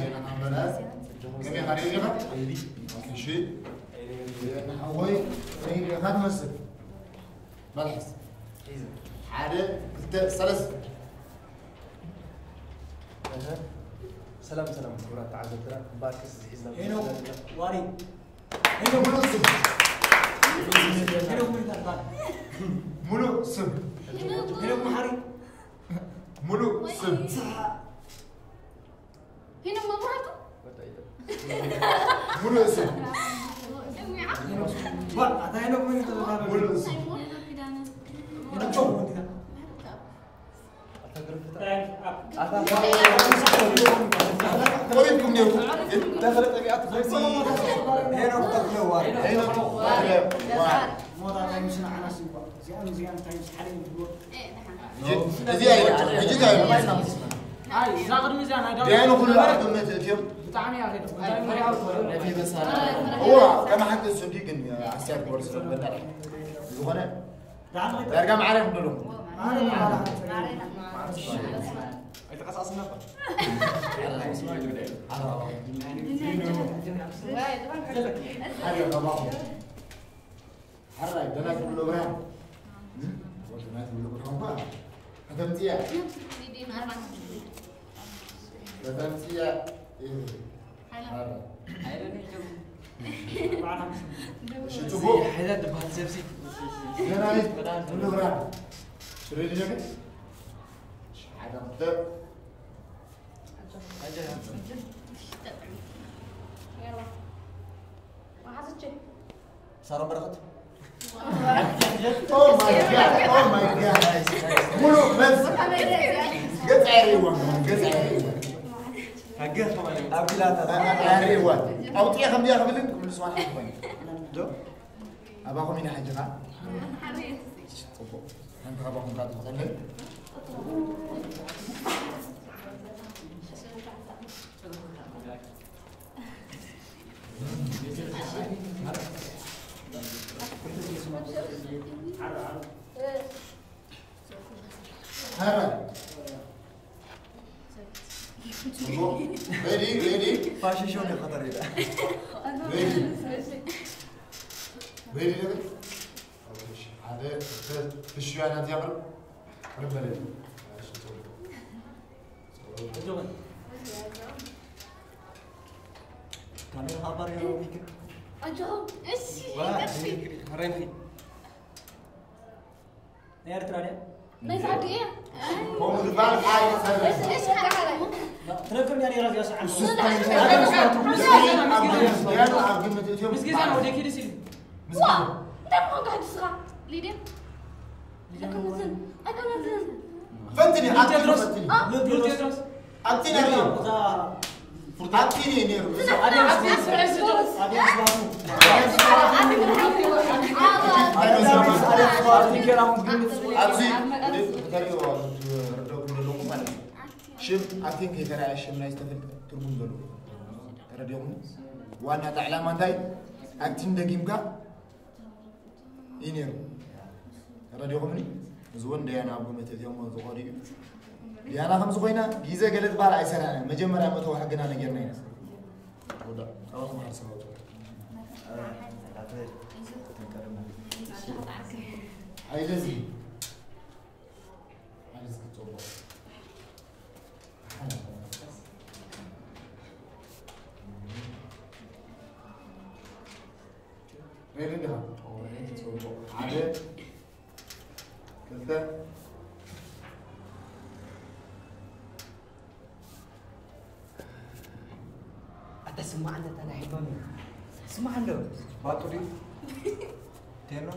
ዮናታን በርሀ። ከመይ ኢኻ? ሬዲ ኢኻ? እሺ። ንሓወይ፣ ሬዲ ኢኻ ትመስል። መልሓስ። ሓደ፣ ክልተ፣ ሰለስተ። እህ። ሰላም፣ ሰላም፣ ክቡራት ተዓዘብትና። እምበኣርከስ እዚ ሒዝና ሄኖክ ዘለና ዋሪ። ሄኖክ ሙሉእ ስም። ሄኖክ ሙሉእ ይበሃል። ሙሉእ ስም። ሄኖክ መሓሪ። ሙሉእ ስም። ሄኖክ መብራህቱ። ሙሉእ ስም። ዋ፣ ኣታ ሄኖክ ሙሉእ ተዘራረብ። ሙሉእ ስም። ሄኖክ ሄኖክ ኪዳነ። ሄኖክ ኪዳነ። ቆሪጥኩም ነይሩ። ሄኖክ ተኽለ ዋሪ። ሄኖክ ተኽለ ዋሪ። ሞታ እንታይ ምስ ንዓና ስንኳ። እዚኣን፣ እዚኣን እንታይ ምስ ሓደ ይብልዎ። እዚ፣ እዚ ኣይደለም። ሕጂ እንታይ እዩ? ኣይ፣ እዛ ቅድሚ እዚኣ ናይ ዳዊት ዲያኑ ኩሉ ኣብ ግምት እትዮም። ብጣዕሚ እያ ኸይዳ። እንታይ መሪያ ነቲ መሳርያ። እዋ፣ ከም ሓቂ እሱ እንዲ ግን ኣስያድ ክወርስ በጣም። ዝኾነ ዳርጋ ማዕረ ክንብሎ። ኣይተቀሳስና እኮ። ሓደ ከባኹም። ሓራይ፣ ደናይ ትብሎ ብርሃን። ወዲ ናይ ትብሎ ብርሃን እኳ ከተምጽያ። ከተምጽያ። ሓራይ። እሺ፣ ጽቡቕ። ሓይላት ትበሃል ሰብሲ። ደናይ ትብሎ ብርሃን። ሬዲ ነህ? እሺ፣ ሓደ፣ ክልተ። ሳሮን በረኸት። Oh my God, oh my God. ሙሉ መልስ። ገጽ ኣይርእይዎን፣ ገጽ ኣይርእይዎን። ኣቢላታ። ኣይርእይዋን። ኣውጥየ ከም ድያ ክብልን ክምልስዋን ኣይኮን። ዶ? ኣባኹም ኢና ሕጂ ኸኣ። ጽቡቕ። ሓንቲ ካባኹም ከኣ ትመጸለይ። ሓራ። ጽቡቕ። ሬዲ፣ ሬዲ። ፋሽን ሾው ነው ፈጠር ይላል። ሬዲ። ሬዲ ነበር? ኦኬ፣ እሺ። ሓደ፣ ክልተ፣ ፍሽያና እዚኣ ቅርብ። ቅርብ በለኒ። እሺ፣ ጽቡቕ። ጽቡቕ። ካሜራ ሓባር ያለው ሚክር። ኣጆኹም። እሺ፣ ዋ፣ ቀጥል። ሚክር፣ ረንኪ። ናይ ኤርትራ ድያ? ናይ ሳዕዲ እያ። ከምኡ ባል ኣይሰርሕን። ትነግርኒ እያ ነይራ እዚኣ ሰዓት። እሱ ስታይ እንታይ? ኣብ ግምት፣ ደያኑ ኣብ ግምት እትዮም። ምስ ግዜና ወደ ኪድ ሲል። ምስ ዋ፣ ግዜ። እንታይ ምዃንካ ሕጂ ስኻ? ሊድያ? ኣይኮነትን፣ ኣይኮነትን። ፈትኒ፣ ኣቲ ቴድሮስ። ፈትኒ። አ? ቴድሮስ። ኣቲ ነርዮ። እዛ ኣብቲ ነይሩ። ኣብዚ ተሪእዎ ትረደኹም ዘለኹም ማለት እዩ። ሽም ኣክቲንግ ከይተረኣየ ሽም ናይ ዝተፈልጠ ትርጉም ዘለዎ ተረዲኹም። ዋና እቲ ዕላማ እንታይ? ኣክቲንግ ደጊምካ እዩ ነይሩ። ተረዲኹምኒ? እዚ እውን ደያና ኣብ ግምት እትዮም ዝኸዱ እዩ። ደያና ከምዚ ኮይና ግዜ ገለ ዝበሃል ኣይሰራሕናን። መጀመርያ መእተዊ ሕግና ነጊርና ኢና። ወዳ፣ ካባኹም ሓደ ሰብ ኣውፅኡ። ሓይለ እዚ። ሓይለ እዚ ክትፅብቕ። ሬዲ እንዲኻ? ጽቡቕ። ሓደ፣ ክልተ። ኣታ ስማዕ እንደ ተናሒቦም። ስማዕ እንዶ። ባጡ ድዩ? ቴኖ?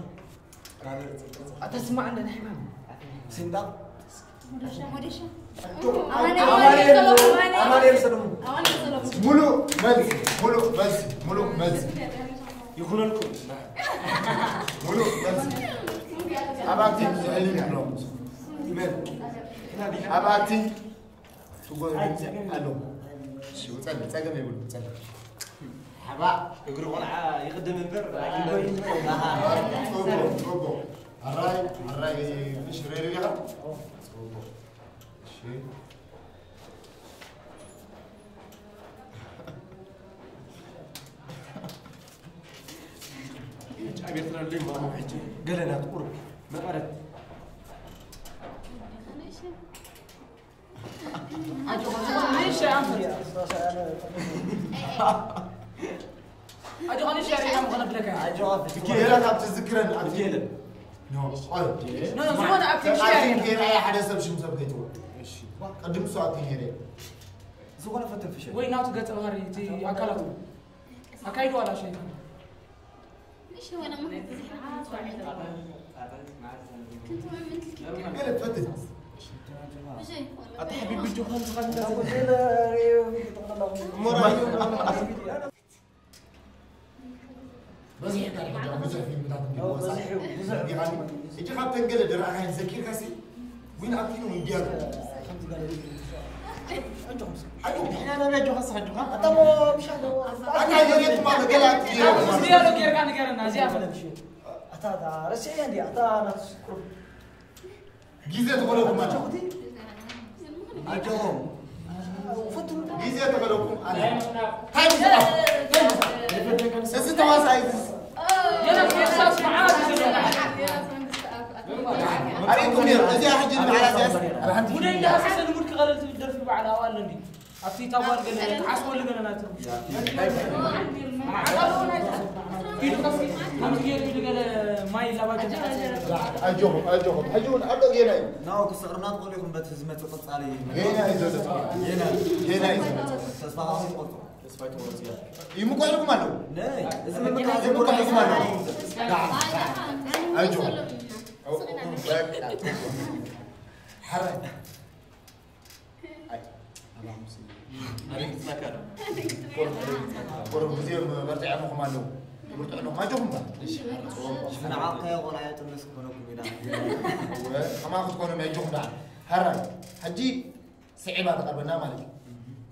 ካልእ ጽቡቕ። ኣታ ስማዕ እንደ ናይ ሕማም። ሲንጣ? ሞደሻ፣ ሞደሻ። ኣማኑኤል፣ ኣማኑኤል ሰሎሞን። ኣማኑኤል ሰሎሞን። ኣማኑኤል ሰሎሞን። ሙሉ መልሲ፣ ሙሉ መልሲ፣ ሙሉ መልሲ። ይኹነልኩም። ሙሉ መልሲ። ኣብ ኣክቲንግ ብዙሕ ልምድ ኣለዎም። ይበል። ኣብ ኣክቲንግ ትጎ ኣሎ። እሺ፣ ውጸል፣ ጸገም የብሉ፣ ውጸል። ሓባ እግሪ ቆልዓ ይቕድም እምበር፣ ኣይቅድምን። ጽቡቕ፣ ጽቡቕ። ኣራይ፣ ኣራይ፣ ምሽ ሬዲ ዲኻ? ጽቡቕ። እሺ። ሕጂ ኣብ ኤርትራ ኣለዩ ማማ ሕጂ ገለ ናት ቁሩብ መቐረት። ኣጆኻ ንሻ ሪኢኻ ምኾነ ብለካ። ኣጆኻ ፍትወት። ገለ ካብ ትዝክረን ኣብ ገለ። ኖ፣ ቆይ። ኖ፣ ኖ፣ ዝኾነ ኣብ ትንሽ ኣቲ ገይረ። ገይረ ሓደ ሰብ ሽም ሰብ ከይትወ። እሺ። ቅድም እሱ ኣቲ ገይረ። ዝኾነ ፈትን ፍሸል። ወይ ናቱ ገጸ ባህሪ፣ እቲ ኣካላቱ። ኣካይዱ ዋላ ሸይጣን። እሺ፣ ወላ ማ ገለ ፈትን። ኣታ ሓቢቢ ጆሃን ዝኾነ እሞ ራእዩ በዝሒ ታሪኽ ዳን ብዙሕ ፊልምታት እንዲወሳ በዝሒ፣ ብዙሕ። ዲኻኒ? ሕጂ ካብተን ገለ ድረኣኻየን ዘኪርካሲ ዊን ኣክቲንግ ዊን ዲያሎ። ከምዚ ገለ ኣጆኹም። ኣጆኹም። ኢና ነቢያ ጆኻስ ሓጆኻ? ኣታ ሞ ብሻ ዶ? ኣታ የሬት ማለት ገለ ኣክቲንግ የሬት ማለት። ዲያሎ ጌርካ ንገረና፣ እዚኣ ፈለጥ። ኣታ፣ ኣታ ረሲዐያ እንዲያ፣ ኣታ ናትስ ቁሩብ። ግዜ ተኸለኩም ኣጆኹቲ? ኣጆኹም። ግዜ ተኸለኩም ኣነ። ታይም ስታፕ። ታይም ስታፕ። እዚ ተዋሳኣይ እዚ። ኣሬኩም ነይሩ። እዚኣ ሕጂ ንባዕላ እዚኣስ ኣብ ሓንቲ ጉዳይ እንዳሃሰሰ ልሙድ ክቐለል ትብል ደርፊ ባዕላ ኣዋል እንዲ። ኣብቲ ታጓል ገለ ዓስበሉ ገለ ናቱ። ኢዱ ከስ ከምዚ ገይሩ ኢሉ ገለ ማይ ላባጀ። ኣጆኹም፣ ኣጆኹም። ሕጂ እውን ኣሎ ጌና እዩ። ናው ክስዕርና ትኽእሉ ኢኹም በቲ ዝመጽእ ቀጻሊ። ጌና እዩ ዘሎ። ጌና እዩ። ጌና እዩ ዘሎ። ተስፋ ካኹም ትቆርጹ። ተስፋ ይትቆርጹ እያ። ይምቆልኩም ኣለዉ። ነይ፣ እዚ ምምቃ እዚ ይምቆልኩም ኣለዉ። ደሓን። ኣጆኹም። በቃ። ሓራይ። ኣይ፣ ኣላሙሲ። ኣደንግጽናካ ዶ? ቁሩብ፣ ቁሩብ ግዜ በርቲዖምኹም ኣለዉ። ትምህርቲ ዕሎ ማጆኹም ባ? እሺ። ንዓቕካዮ ቆልዓ የጥንስ ክኾነኩም ኢላ። እወ፣ ከማ ክትኮኑ መጆኹም ደኣ። ሃራይ፣ ሕጂ ስዒባ ተቐርበና ማለት እዩ።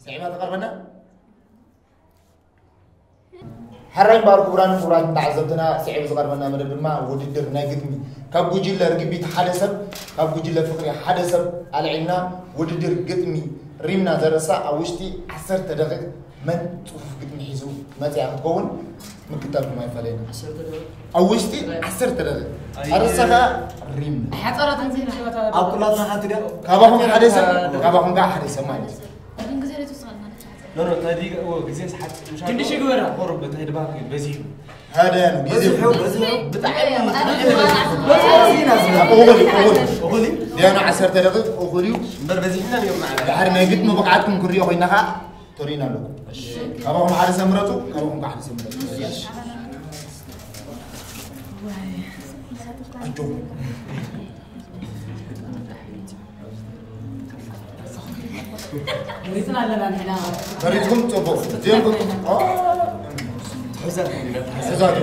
ስዒባ ተቐርበና? ሕራይ እምበኣር ክቡራንን ክቡራትን ተዓዘብትና፣ ስዒቡ ዝቐርበና መደብ ድማ ውድድር ናይ ግጥሚ። ካብ ጉጅለ ርግቢት ሓደ ሰብ፣ ካብ ጉጅለ ፍቕሪ ሓደ ሰብ ኣልዒልና ውድድር ግጥሚ ሪምና ዘርእስታ ኣብ ውሽጢ ዓሰርተ ደቂቕ መን ጽፉፍ ግጥሚ ሒዙ መጺኣ ክትከውን ምክታብኩም ኣይፈለየና። ዓሰርተ ደቂቕ? ኣብ ውሽጢ ዓሰርተ ደቂቕ። ኣርእስታ ከኣ ሪምና። ሓጸረት እንተይኮነ። ኣብ ኩላትና ሓንቲ ድያ? ካባኹም ሓደ ሰብ፣ ካባኹም ከኣ ሓደ ሰብ ማለት እዩ። ግን ግዜ ዘይትወስኸልና ነቲ ሓጸረት። ኖ ኖ፣ ተዲ እዎ ግዜ ሰሓት ምሻ። ክንዲ ሽግበራ። ቁሩብ እንታይ ድባክ በዚሑ። هذا يعني ጊዜ በዚሑ በዚሑ ብጣዕሚ እኹል እዩ፣ እኹል እዩ። እኹል እዩ። ዲያኑ ዓሰርተ ደቂቕ እኹል እዩ። እምበር በዚሕና ነይሩ ንዓና። ድሓር ናይ ግጥሚ ብቕዓትኩም ክሪኦ ኮይና ከዓ ተሪእና ኣለኩም። ካባኹም ሓደ ሰብ ምረፁ፣ ካባኹም ከዓ ሓደ ሰብ ምረፁ። ኣጆኹም። መሪፅና ኣለና ንሕና። መሪፅኩም ፅቡቕ። ዜንኩም ኦ፣ ትሕዛት ትሕዛት።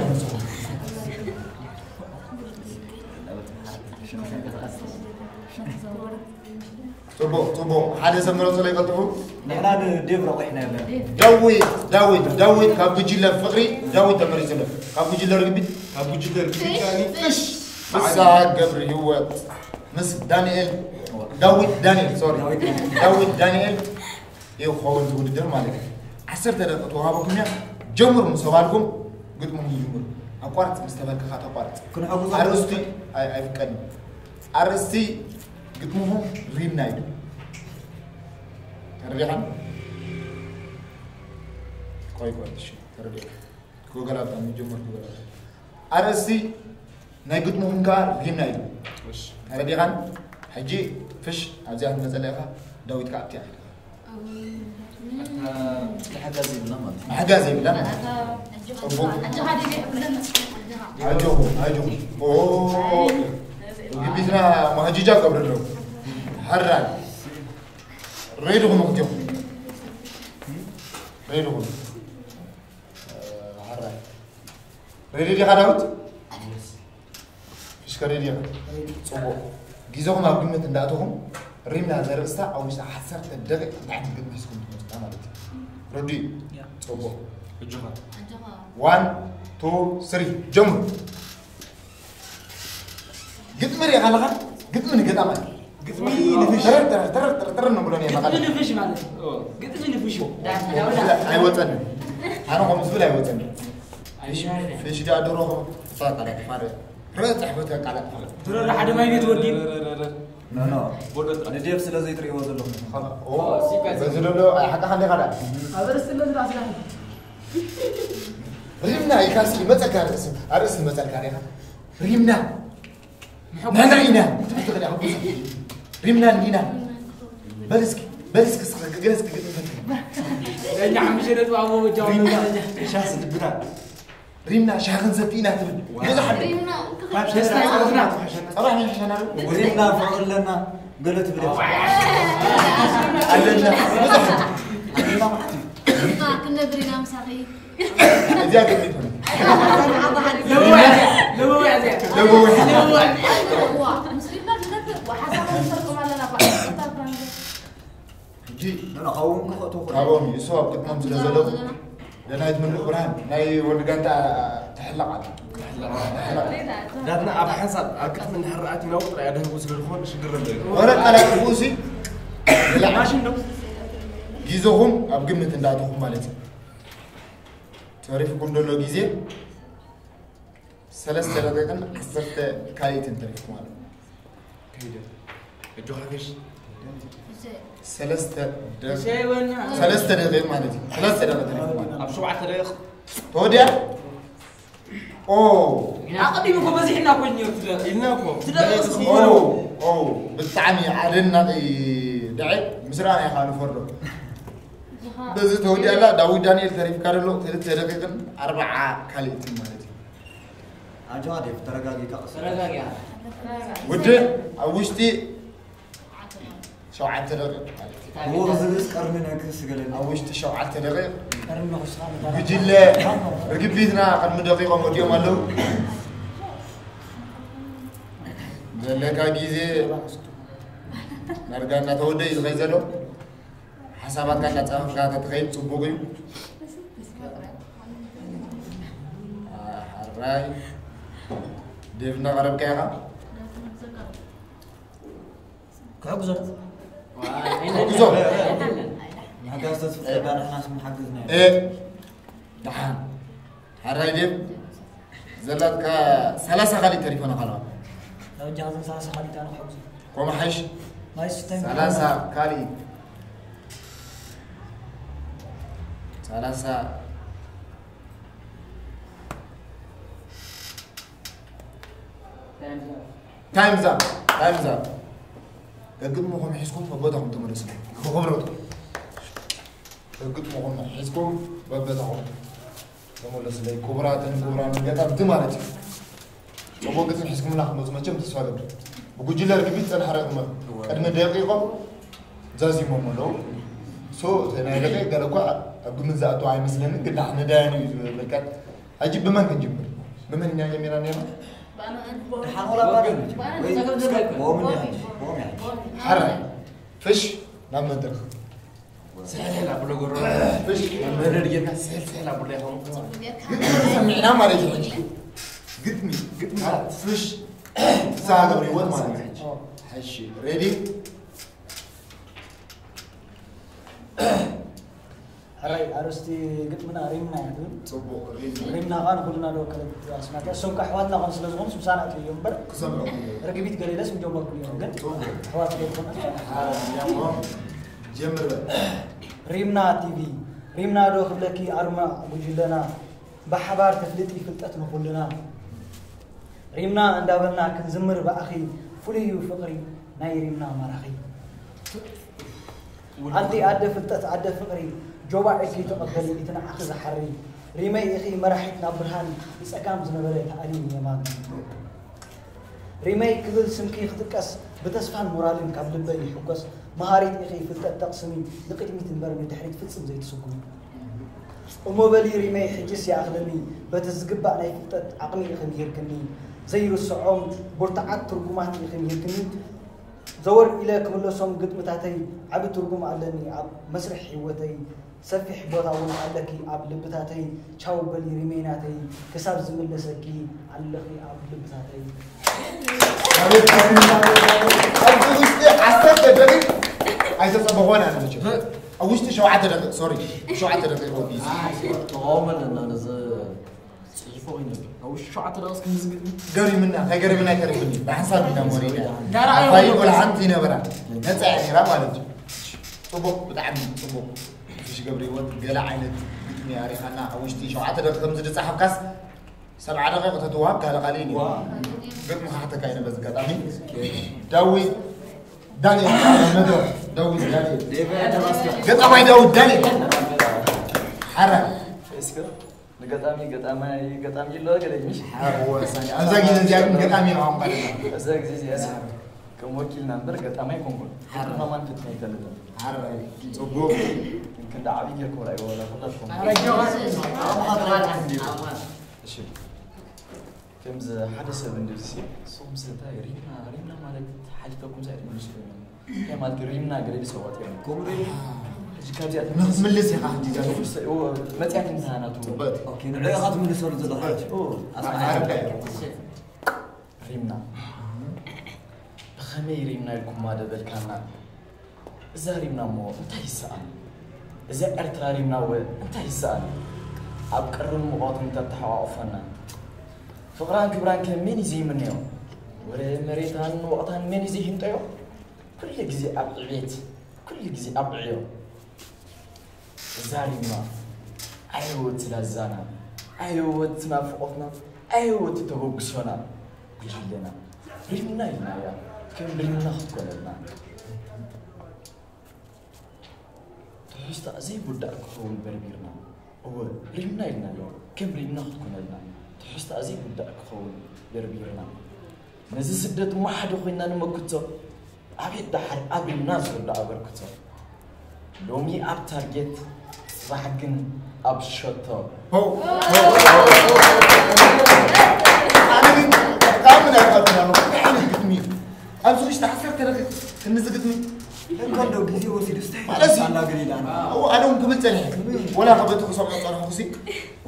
ፅቡቕ ፅቡቕ። ሓደ ሰብ ምረፁ ላይ ቀልጥፉ። ንሕና ንዴቭ ረቑሕና የለን። ዳዊት ዳዊት ዳዊት ካብ ጉጅለ ፍቕሪ ዳዊት ተመሪፁ ኣሎ። ካብ ጉጅለ ርግቢት ካብ ጉጅለ ርግቢት ከኣኒ ፍሽ ፍስሃ ገብረ ህይወት ምስ ዳንኤል ዳዊት ዳንኤል ሶሪ ዳዊት ዳንኤል እዩ ክኸውን እቲ ውድድር ማለት እዩ። ዓሰርተ ደቂቕ ተዋሃበኩም እያ። ጀምሩ ምስ ተባልኩም ግጥምኹም ጅምሩ። ኣቋርፅ ምስ ተበልካ ከዓ ተቋርፅ። ክንሕግዞ ኣርእስቲ ኣይ- ኣይፍቀድን። ኣርእስቲ ግጥምኹም ሪምና እዩ። ተረዲኻ? ቆይ ቆይ እሺ ተረዲኻ። ክገላብጣ ምጀመር ክገላብጣ ኣርእስቲ ናይ ግጥምኹም ከዓ ሪምና እዩ። ተረዲኻን? ሕጂ ፍሽ ኣብዚኣ ክትመፀላ ኢኻ። ዳዊት ከዓ ኣብቲኣ ኢኻ። ተሓጋዚ ይብላ ማለት እዩ። ሓጋዝ የብላ ማለት እዩ። ፅቡቅ። ኣጆኹም ኣጆኹም። ኦ፣ ግቢትና ማህጅጃ ገብረ ኣለዉ። ሓራይ ሬድኹም እክትኹም ሬድኹም ሓራይ ሬዲ ዲኻ ዳዊት? ፍሽከ ሬዲ ኢኻ? ፅቡቕ። ግዜኹም ኣብ ግምት እንዳእተኹም ሪምና ዘርእስታ ኣብ ውሽጢ ዓሰርተ ደቂቕ እንታይ ዓይነት ግጥሚ ሒዝኩም ትመፅኡ ማለት እዩ። ረዲ? ፅቡቕ። እጆኻ ዋን ቱ ስሪ ጀምሩ። ግጥሚ ሪኢኻ ኣለኻ? ግጥሚ ንገጣማይ ግጥሚ ንፍሽ ተረር ተረር ተረር ተረር ተረር ነብሎ ኔ ግጥሚ መቐለ ንፍሽ ማለት እዩ። ግጥሚ ንፍሽ። ኣይወፀንን። ኣነ ከምኡ ዝብል ኣይወፀንን። ፍሽ ዳ ድሮ ኸ ፋቃላ ፋረ ረጥ ሕፈት ቃላ ድሮ ሓደ ማይ ቤት ወዲ ኖ ኖ ንዴቭ ስለ ዘይትርእይዎ ዘለኹም። በዚ ደሎ ኣይሓቃ ኸንደ ኻዳ ኣብ ርእሲ ለዚ ራስና ሪምና ኢልካ እስኪ መፀልካ ርእሲ ኣርእሲ መፀልካ ሪኻ ሪምና ንሕና ኢና ክትብል ትኽእል ኢኻ። ሪምና እንዲና በል እስኪ በል እስኪ እስኪ ገለ እስኪ ግጥም ፈትኒ። ለኛ ሓሙሽተ ነጥቢ ኣብ ወጃው ሪምና ለኛ ሻስ ድብና ሪምና ሻህ ክንሰቲ ኢና ትብል ብዙሕ ኣሎ። ደስታ ይፈጥና ፀባሕ ናይ ሓሸና ዶ ሪምና ፍቕሪ ኣለና ገለ ትብል እያ። ኣለና ብዙሕ ኣሎ። ክነብር ኢና ምሳኺ እዚኣ ገሚት ሆነ ለበዋዕ እዚኣ ለበዋዕ እዚኣ ለበወ ለበዋዕ ዋ ምስ ሪምና ዝነብር ሓሳብ ንሰርቆም ኣለና በዓል ሕጂ ንዕኻውን ክኸእቱ ካብኦም ይእሱ ኣብ ቅድሞም ስለ ዘለዉ ደናይት ምሉእ ብርሃን ናይ ወዲ ጋንታ ትሕለቕ ኣላ። ዳትና ኣብ ሓንሳብ ኣብ ቅድሚ እንድሕር ኣቲና እውን ጥራይ ኣድህቡ ስለ ዝኾነ ሽግር ኣሎ እዩ። ወረ ቀላጥፉ ሲ ማሽን ዶ ግዜኹም ኣብ ግምት እንዳእተኹም ማለት እዩ። ተሪፍኩም ዘሎ ግዜ ሰለስተ ደቂቕን ዓሰርተ ካልኢትን ተሪፍኩም ኣሎ። ከይደ እጆ ሓፊሽ ሰለስተ ደቂቕ ሸይወና ሰለስተ ደቂቕ ማለት እዩ። ሰለስተ ደቂቕ ተሪፍኩም ኣሎ። ኣብ ሸውዓተ ደቂቕ ተወዲያ ኦ ኣቐዲሙ እኮ በዚሕና እኮ እኒኦ ትደርስ ኢልና እኮ ትደርስ ኦ ኦ ብጣዕሚ ኣደናቂ ድዕል ምስ ረኣና ኢኻ ንፈርዶ። በዚ ተወዲኣላ ዳዊት ዳንኤል ተሪፍካ ዘሎ ክልተ ደቂቕን ኣርባዓ ካልኢትን ማለት እዩ። ኣጆኻ ዴቭ ተረጋጊካ ቀስ ተረጋጊያ ውድ ኣብ ውሽጢ ሸውዓተ ደቂቕ ማለት እዩ። እዎ ዝብልስ ቀርኒ ነክስ ገለኒ ኣብ ውሽጢ ሸውዓተ ደቂቕ ቀርኒ ነኹስኻ ጉጅለ ርግቢትና ቅድሚ ደቂቖም ወዲኦም ኣለዉ። ዘለካ ግዜ ዳርጋ እናተወደ እዩ ዝኸይድ ዘሎ። ሓሳባትካ እናፃፈፍካ ተትኸይድ ፅቡቕ እዩ። ሓራይ ዴቭ እናቐረብካ ኢኻ። ክሕግዞ ክሕግዞ ምሕጋዝ ተስፍዳ ንሕናስ ምሓግዝና እ ደሓን ሓራይ ዴቭ ዘላትካ ሰላሳ ካሊእ ተሪፈና ካለዋ ዳውጃ ዝን ሰላሳ ካሊእ ኣነ ክሕግዞ ኮመሓሽ ማይ ስታይ ሰላሳ ካሊእ ሰላሳ። Time's up. Time's up. ገግጥሙኹም ሒዝኩም በቦታኹም ተመለሱ። ብኽብረት ገግጥሙኹም ሒዝኩም በቦታኹም ተመለሱ። ክቡራትን ክቡራን ገጣምቲ ማለት እዩ። ጽቡቕ ግጥሚ ሒዝኩምና ክትመጹ መቸም ተስፋ ገብር። ብጉጅለ ርግቢት ጸንሓ ርኢኹም ቅድሚ ደቂቖም ዛዚሞም ኣለዉ። ሶ፣ እቲ ናይ ደቂቕ ገለ እኳ ኣብ ግምት ዝኣቱ ኣይመስለንን፣ ግን ደሓን ነዳያኑ እዩ ዝምልከት። ሕጂ ብመን ክንጅምር? ብመን ኢና ጀሚርና ነይርና? ደሓን ወላ ባዶ። ወይ ጸገም ዘለኩም። ቦምኒ ሓንቲ፣ ቦምኒ ሓንቲ። ሓራይ፣ ፍሽ፣ ናብ መድረኽ። ስሕልሕል ኣብሎ ጎሮ። ፍሽ፣ ናብ መድረኽ ጌርካ ስሕልሕል ኣብሎ ይኸውን። ግጥሚ ሰሚዕና ማለት እዩ ሕጂ። ግጥሚ፣ ግጥሚ፣ ፍሽ፣ ፍስሃ ገብረህይወት ማለት እዩ። እሺ፣ ሬዲ? ሕራይ ኣርእስቲ ግጥምና ሪምና እያ ትብል። ጽቡቕ፣ ሪምና። ሪምና ኸኣ ንኹልና ዶ ከረድእ ኣስማት እያ። እሶም ከኣ ኣሕዋትና ኸም ስለ ዝኾኑ ስምሳና እትብዮ እምበር ክሰምዑ። ርግቢት ገሌለስ ምጀመርኩ እዮም፣ ግን ጽቡቕ። ኣሕዋት ዘይኮነ። ሓራይ እሞ ጀምር በል። ሪምና ቲቪ፣ ሪምና ዶ ክብለኪ ኣርማ ጉጅለና፣ ብሓባር ተፍልጢ ፍልጠት ንኹልና። ሪምና እንዳበልና ክንዝምር ብኣኺ፣ ፍሉይ እዩ ፍቕሪ ናይ ሪምና ማራኺ። ኣንቲ ኣደ ፍልጠት ኣደ ፍቕሪ፣ ጆባዕ ኢልኪ ተቐበሊ እቲ ንዓኺ ዝሓሪ። ሪመይ ኢኺ መራሒት ናብ ብርሃን፣ ብጸጋም ዝነበረ ተኣልዩ ንየማን። ሪመይ ክብል ስምኪ ክጥቀስ፣ ብተስፋን ሞራልን ካብ ልበይ ይሕጎስ። መሃሪት ኢኺ ፍልጠት ተቕስሚ፣ ንቕድሚት እምበር ንድሕሪት ፍጽም ዘይትስጉሚ። እሞ በሊ ሪመይ ሕጅስ ይኣኽለኒ፣ በቲ ዝግባእ ናይ ፍልጠት ዓቕሚ ኢኺ ምሂርክኒ። ዘይርስዖም ብርቱዓት ትርጉማት ኢኺ ምሂርክኒ። ዘወር ኢለ ክምለሶም ግጥምታተይ፣ ዓቢ ትርጉም ኣለኒ ኣብ መስርሕ ህይወተይ። ሰፊሕ ቦታ እውን ኣለኪ ኣብ ልብታተይ። ቻው በሊ ሪመይ ናተይ፣ ክሳብ ዝምለሰኪ ኣለኺ ኣብ ልብታተይ። ኣብ ውሽጢ ዓሰርተ ደቂቕ ኣይተጸበኾን ኣነ መቸም። ኣብ ውሽጢ ሸውዓተ ደቂቕ፣ ሶሪ፣ ሸውዓተ ደቂቕ ወዲሱ። ተቃውሞ ኣለና ነዚ ጽሒፎ ይነብር። ኣብ ውሽጢ ሸውዓተ ደቂቕ እስኪ ንዝግጥሚ። ገሪምና፣ እንታይ ገሪምና ኣይተሪፍኒ። ብሓንሳብ ኢና ወሪድና። ዳራ ኣባይ ኣይወርድን። ቆልዓ ሓንቲ ይነበራ። ነጻ እያ ነይራ ማለት እዩ። ጽቡቕ፣ ብጣዕሚ ጽቡቕ። ፍሽ ገብረ ህይወት ገለ ዓይነት ግጥሚ ኣሪኻና። ኣብ ውሽጢ ሸውዓተ ደቂቕ ከምዚ ዝጸሓፍካስ ሰብዓ ደቂቕ ተትወሃብ ካልእ ካልእ እዩ። ዋ። ግጥሚ ክሓተካ ኢነ በዚ ኣጋጣሚ። ዳዊት ዳንኤል፣ መድረኽ ዳዊት ዳንኤል። ዴቪድ ተመስገን። ገጣማይ ዳዊት ዳንኤል። ሓራይ። እስከ ንገጣሚ፣ ገጣማይ፣ ገጣሚ ይሎ ገለ ምሽ? ሓራይ፣ ወሳኒ። ኣብዛ ግዜ እዚኣ ግን ገጣሚ ኢኻ ቋንቋ ደላ። እዛ ግዜ እዚኣ ከም ወኪልና እምበር ገጣማይ ኮንኩን። ሓራይ። ከማን ፍትና ይፈልጥ። ሓራይ። ጽቡቕ። ክንዲ ዓቢ ጌርኩም ራእይዎ ወላ ኩላትኩም። ሓራይ ጆሃር። እሺ። ከምዚ ሓደ ሰብ እንድዚ ሲ፣ ሶም ስታይ ሪምና፣ ሪምና ማለት ሓሊፈኩም ሳይት መልሱ ኮይኖም። እንታይ ማለት ሪምና ገለ ሰባት እዮም። ከምኡ ዶ? ሕጂ ካብዚኣ ንኽትምልስ ኢኻ ሕጂ እዚኣ። መጽያት እንተሃናቱ። ጽቡቕ። ኦኬ፣ ንዕኡ ኢኻ ትምልሰሉ ዘለኻ። ጽቡቕ። ኣስማት ኣረዳ። ሪምና። ብኸመይ ሪምና ኢልኩማ ደበልካና? እዛ ሪምና እሞ እንታይ ይሰኣን? እዛ ኤርትራ ሪምና ወ እንታይ ይሰኣን? ኣብ ቅርን ሙቐትን ተተሓቋቑፈና። ፍቕራን ክብራን ከ መን እዩ ዘይምነዮ? ወረ መሬታን ወቕታን መን እዩ ዘይህንጠዮ? ኩሉ ግዜ ኣብ ዕቤት፣ ኩሉ ግዜ ኣብ ዕዮ። እዛ ሪምና፣ ኣየወት ላዛና፣ ኣየወት ናፍቖትና፣ ኣየወት ተበግሶና፣ ጉጅለና። ሪምና ኢልናያ፣ ከም ሪምና ክትኮነልና። ትሕዝታ ዘይውዳእ ክኸውን በርቢርና። እወ፣ ሪምና ኢልናዮ፣ ከም ሪምና ክትኮነልና። ትሕዝታ ዘይውዳእ ክኸውን በርቢርና። ነዚ ስደት እሞ ሓደ ኮይና ንመክቶ። ኣቤት ደሓር ኣብ ሪምና ዝወዳእ ኣበርክቶ። ሎሚ ኣብ ታርጌት፣ ጽባሕ ግን ኣብ ሸቶ። ሆ! ኣነ ግን ካብ ምን ኣይፈልጥን ኣለኹ። እንታይ ዓይነት ግጥሚ እዩ? ኣብዚ ውሽጢ ዓሰርተ ደቂቕ ክንዚ ግጥሚ? ለካ እንደው ግዜ ወሲዱ ስታይ ማለት እዩ። ኣላ ገሊላ ነው። ኣዎ፣ ኣነ እውን ክብል ጸኒሐ። ወላ ከበቲ ክሰምዖ ጸንሕኩሲ፣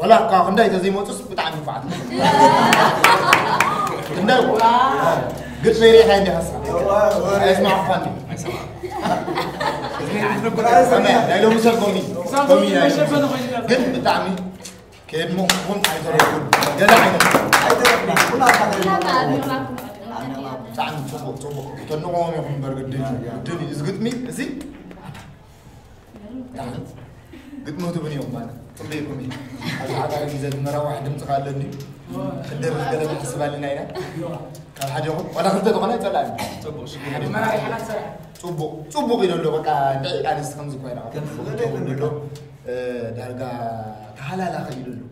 ወላ እኳ ክንዳይ ተዘይመጹስ ብጣዕሚ ንፉዓት። ክንዳይ ግጥሚ ሪኢኻ እንዲ ሃሳ። ኣይስማዕኳ እንዲ። ናይ ሎሚ ሰብ ኮሚ፣ ኮሚ ናይ ሎሚ ሰብ። ግን ብጣዕሚ ከየድመቕኩኹም ኣይተረፍኩን። ገለ ዓይነት። ብጣዕሚ ጽቡቕ፣ ጽቡቕ። ከተድንቕዎም ኢኹም እምበር ግድን እዩ። ግድን እዩ። እዚ ግጥሚ፣ እዚ ብጣዕሚ ግጥሚ ትብን እዮም ማለት ጽበይኩም እዩ። ኣብዚ ሓዳር ግዜ ዝመራዋሕ ድምፂ ካለኒ ክደርፍ ገለ ትሕስብ ኣለና ኢና። ካብ ሓደኹም ዋላ ክልተ ዝኾነ ኣይፀላእን። ጽቡቕ ሽግር የለን። መራሒ ሓዳር ሰራሕ። ጽቡቕ ጽቡቕ ኢሉ ኣሎ። በቃ እንታይ ኣነስ ከምዚ ኮይና ከም ጽቡቕ ትኸውን ኣሎ። እ፣ ዳርጋ ተሃላላኸ ኢሉ ኣሎ።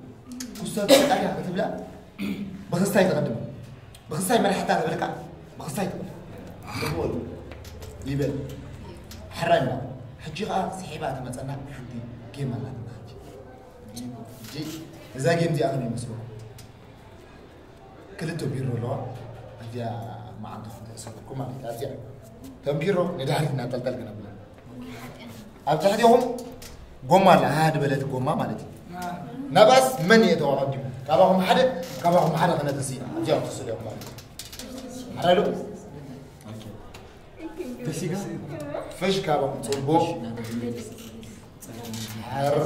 ክሰብ ጣያ ክትብላ ብኽስታይ ትቐድም። ብኽስታይ መራሕታ ትብልካ ብኽስታይ ትቐድም። ጽቡቕ እዩ። ይበል። ሕራይ እምባ። ሕጂ ኸኣ ስሒባ ትመጸና ሓንቲ ጌም ኣላትና ሕጂ። ሕጂ እዛ ጌም እዚኣ ከመይ ይመስለኩም? ክልተ ቢሮ ኣለዋ። እዚኣ መዓንጣኹም ተእስረኩም ማለት እያ። እዚኣ እተን ቢሮ ንድሕሪት እናጠልጠል ክነብለን። ኣብ ትሕቴኹም ጎማ ኣላ፣ ሃህ ዝበለት ጎማ ማለት እዩ። ናባስ መን የእተዋ ቀዲሙ? ካባኹም ሓደ፣ ካባኹም ሓደ ክነተሲ ኢና። እዚኣ ክትስሉ እዮም ማለት እዩ። ሓራይ ዶ? ፍሽ ካባኹም ጽቡቕ። ሓራ-፣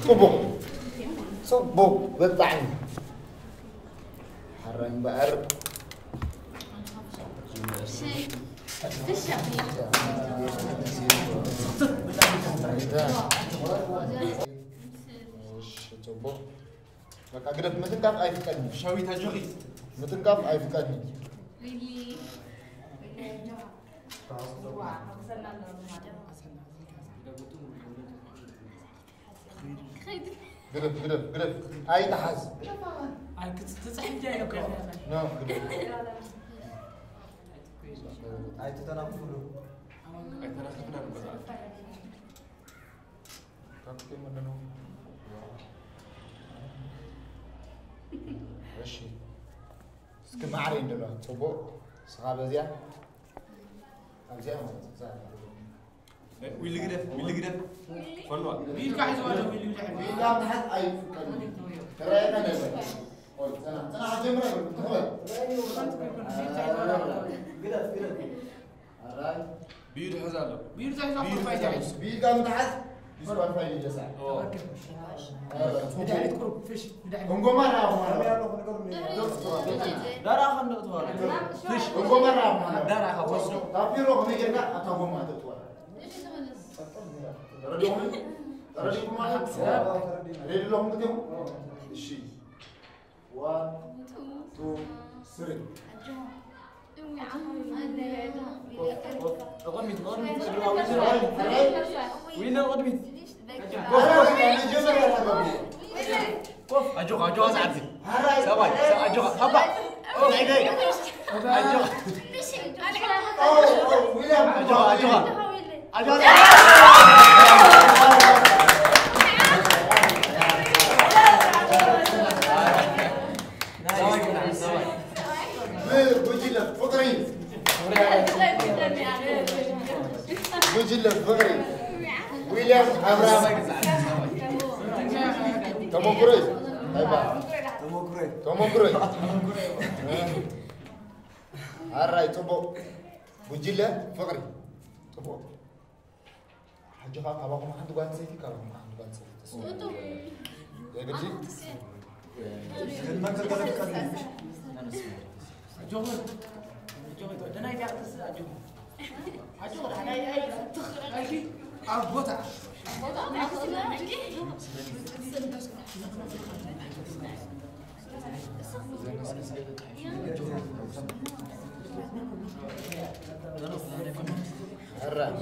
ጽቡቕ። ጽቡቕ፣ ብጣዕሚ። ሓራይ እምበኣር። እሺ፣ ጽቡቕ። በቃ ግደፍ፣ ምትንካፍ ኣይፍቀድን። ሸዊት ኣጆኺ። ምትንካፍ ኣይፍቀድን። ሪሊ። ግደፍ፣ ግደፍ፣ ግደፍ። ኣይትሓዝ። ኣይ፣ ክት-፣ ትጽሕፍ ድያ ኢለ እኮ። ኖ፣ ግደፍ። ኣይትተናኽፉሉ። ኣይተናኽፍና ንበላ። ካብቲ ከይመለኑ። እሺ። እስኪ ማዕረ እንደሎ። ጽቡቕ። ስኻ በዚያ። ኣብዚኣ ማለት እዛ። ዊሊ ግደፍ፣ ዊሊ ግደፍ። ፈንዋ። ቢልካ ሒዝዋ ኣሎ፣ ዊሊ ግደፍ። ቢልካ ምሓዝ ኣይፍቀድን። ተራእየካ ነበር። ቆይ፣ ጽናሕ፣ ጽናሕ፣ ጀምረ፣ ትኽበል። ግደፍ፣ ግደፍ። ኣራይ። ቢዩ ድሕዝ ኣሎ። ቢዩ ድሕዝ ኣሎ፣ ቢዩ ፋይዳ ድሕዝ። ቢዩ ጋር ምትሓዝ፣ ዲስኳሊፋይ ይደሳ። ኦ። ንድሕሪት ቁሩብ፣ ፍሽ፣ ንድሕሪት። እንጎማ ራኹ ማለት። ዳራ ኸንደቕ ትበሃል። ፍሽ። እንጎማ ራኹ ማለት። ዳራ ኸ ወስዶ። ታፒሮ ከመይ ጌርካ ኣብታ ጎማ ተእትዋ? ተረዲኹም? ተረዲኹም ማለት? ሬዲ ኣለኹም ክልቲኹም? እሺ። One, two, three. ቅድሚት፣ ቅድሚት፣ ቅድሚት። ዊነር ቅድሚት። ኮፍ፣ ኮፍ፣ መጀመርያ ተረዱ። ኮፍ፣ ኣጆኻ፣ ኣጆኻ፣ ሰዓብቲ። ሰባይ፣ ሰ-፣ ኣጆኻ፣ ሃባ። ኦ፣ ናይ ገይ። ኣጆኻ። ኦ፣ ኦ፣ ዊልያም፣ ኣጆኻ፣ ኣጆኻ። ኣጆኻ። ጉጅለ ፍቕሪ። ጉጅለ ፍቕሪ። ዊልያም ኣብርሃም። ተሞክሮ እዩ። ኣይባ። ተሞክሮ እዩ። ተሞክሮ እዩ። ኣራይ፣ ጽቡቕ። ጉጅለ ፍቕሪ። ጽቡቕ። ሕጂ ኸኣ ካባኹም ሓንቲ ጓል ኣንስተይቲ፣ ካባኹም ሓንቲ ጓል ኣንስተይቲ። ጡጡ። የግዲ? ኣጆኹም፣ ኣጆኹም፣ ደናይ ዳርክስ ኣጆኹም። ኣጆኹም፣ ደናይ ኣይ፣ ኣይ፣ ኣብ ቦታ። ሕራይ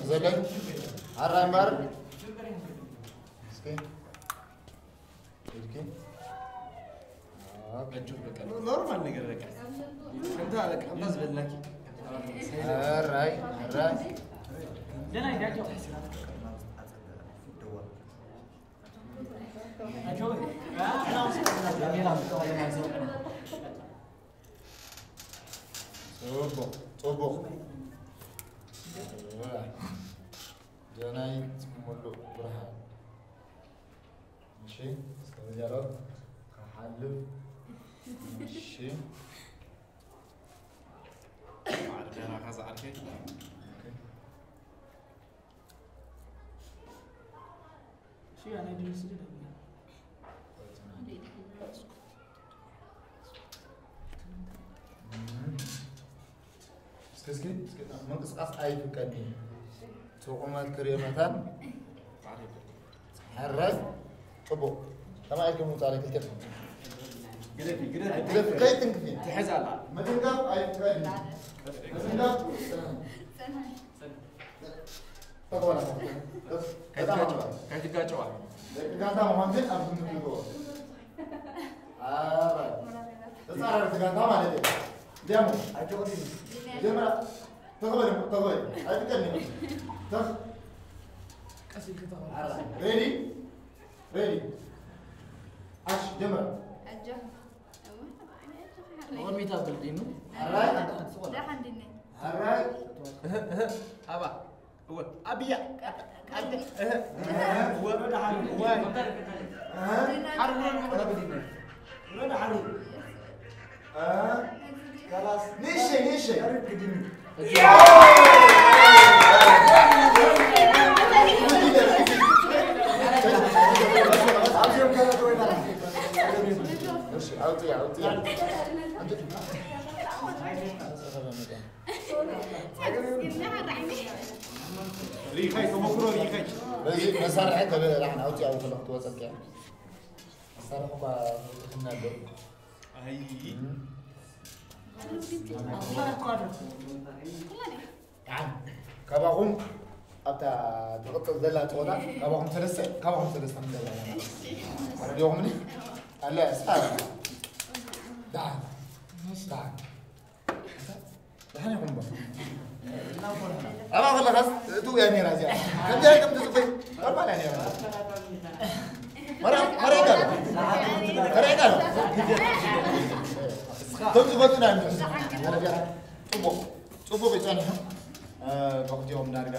ዘለይ፣ ሕራይ እምበር። እስኪ፣ እስኪ። ኖርማል ነገር በቃ። ከምታ በቃ፣ ከምታ ዝበልናኪ። ሕራይ፣ ሕራይ። ጽቡቕ፣ ጽቡቕ። ደናይት ሙሉእ ብርሃን። እሺ፣ እስከ በዚያ ሮብ ክሓልፍ። እሺ። ማዕረ ደህና ካዛ ዓርከይ። ኦኬ። እሺ፣ ኣነ ድምፅ ስደድ። እስኪ፣ እስኪ፣ እስኪ፣ ምንቅስቃስ ኣይፍቀድን እዩ። እቲ ቁመት ክርኢ መታን። ሕራይ ጽቡቕ። ከማይ ኢልኩም ውጻእ ክልተ ግደፊ ግደፊ ግደፍ ከይትንክፊ። ትሕዝ ኣላ ምትንካፍ ኣይፍቀድን። ምትንካፍ ተኾነ በጣም ኣጭዋ ከይትጋጨዋ ደቂ ጋንታ ምዃን ግን ኣብ ግምት ይግበሩ። ኣራይ ተጻራርቲ ጋንታ ማለት እዩ። ዲያሞ ጀምራ ተኽበል ተኽበል ኣይትቀድም ተኽ ቀስ ኢልክ ተኸ ሬዲ ሬዲ ኣሽ ጀምራ ቅድሚት ኣብል ዲኑ ኣራይ ደሓን ድነ ኣራይ ኣባ እወ ኣብያ ወረዳ ሓሩ ወረዳ ሓሩ ንእሸይ ንእሸይ ሪኢኻይ ተመክሮ ሪኢኻይ በዚ መሳርሒ ተበላሕና ኣውፅያ ውክለ ክትወፀልክያ መሳርሒ እኳ ትክና ኣሎ ኣይ ካባኹም ኣብታ ትቕፅል ዘላ ፀወታ ካባኹም ሰለስተ ካባኹም ሰለስተ ንገዛ ረዲኹምኒ ኣለ ስታ ዳን ዳን ዳን ይኹም ኣባ ከለኻስ እቱ እያ ነራ እዚኣ ከምዚ ከም ትፅበይ ኖርማል እያ ነራ መረጋ መረጋ ከም ዝፈቱና እዮም ጽቡቕ ጽቡቕ ይጸንሑ ብክልቲኦም ዳርጋ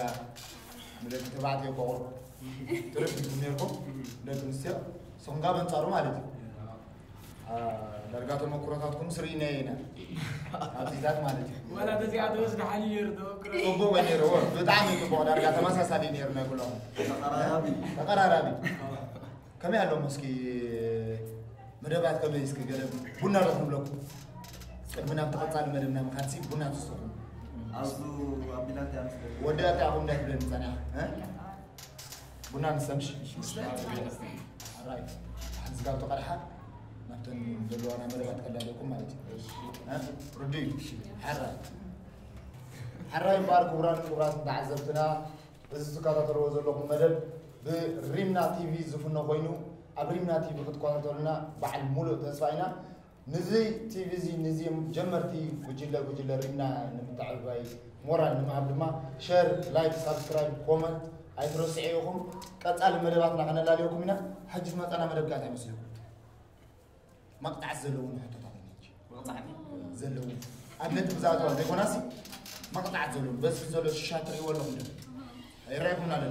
ንደቂ ተባዕትዮ ቆቑር ትርፍ ኢልኩም ነርኩም ደቂ ኣንስትዮ ንስኹም ካብ ኣንጻሩ ማለት እዩ ዳርጋ ተመክሮታትኩም ስርኢና ኢና ኣብዚታት ማለት እዩ ወላ ተዚኣ ተወስድ ሓሊ ነይሩ ተመክሮ ጽቡቕ ወይ ነይርዎ ብጣዕሚ ጽቡቕ ዳርጋ ተመሳሳሊ ነይሩ ናይ ኩሎም ተቐራራቢ ከመይ ኣለዎም እስኪ መደባት ከመይ እስኪ ገለ ቡና ዶ ክንብለኩም ቅድሚ ናብ ተቐጻሊ መደብና ምኻድሲ ቡና ትስኹም ኣዙ ኣቢላት እያ መስለኒ ወዳእታ ኢኹም እንዳትብለኒ ጸኒሓ እ? ቡና ንሰምሽ ሕራይ ሓንቲ ስጋብ ተቐድሓ ናብተን ዘለዋና መደባት ከላለኩም ማለት እዩ እ? ርዱይ ሓራይ ሓራይ እምበኣር ክቡራን ክቡራትን ተዓዘብትና እዚ ትከታተልዎ ዘለኹም መደብ ብሪምና ቲቪ ዝፍኖ ኮይኑ ኣብ ሪምና ቲቪ ክትከታተሉና በዓል ሙሉእ ተስፋ ኢና ንዚ ቲቪ እዚ ንዚም ጀመርቲ ጉጅለ ጉጅለ ሪምና ንምትዕብባይ ሞራል ንምሃብ ድማ ሸር ላይክ ሳብስክራይብ ኮመንት ኣይትረስዑ ኢኹም ቀፃሊ መደባትና ከነላልየኩም ኢና ሕጂ ዝመፀና መደብ ጋታ ይመስለኩም መቕፃዕቲ ዘለዎም ሕቶታት እዮም። መቕፃዕቲ ዘለዎም ኣብ ነጥቢ ዝኣተዋ ዘይኮናሲ መቕፃዕቲ ዘለዎም በዚ ዘሎ ሽሻ ትርእይዎ ኣለኹም ዶ ይረኣይኩምና ዶ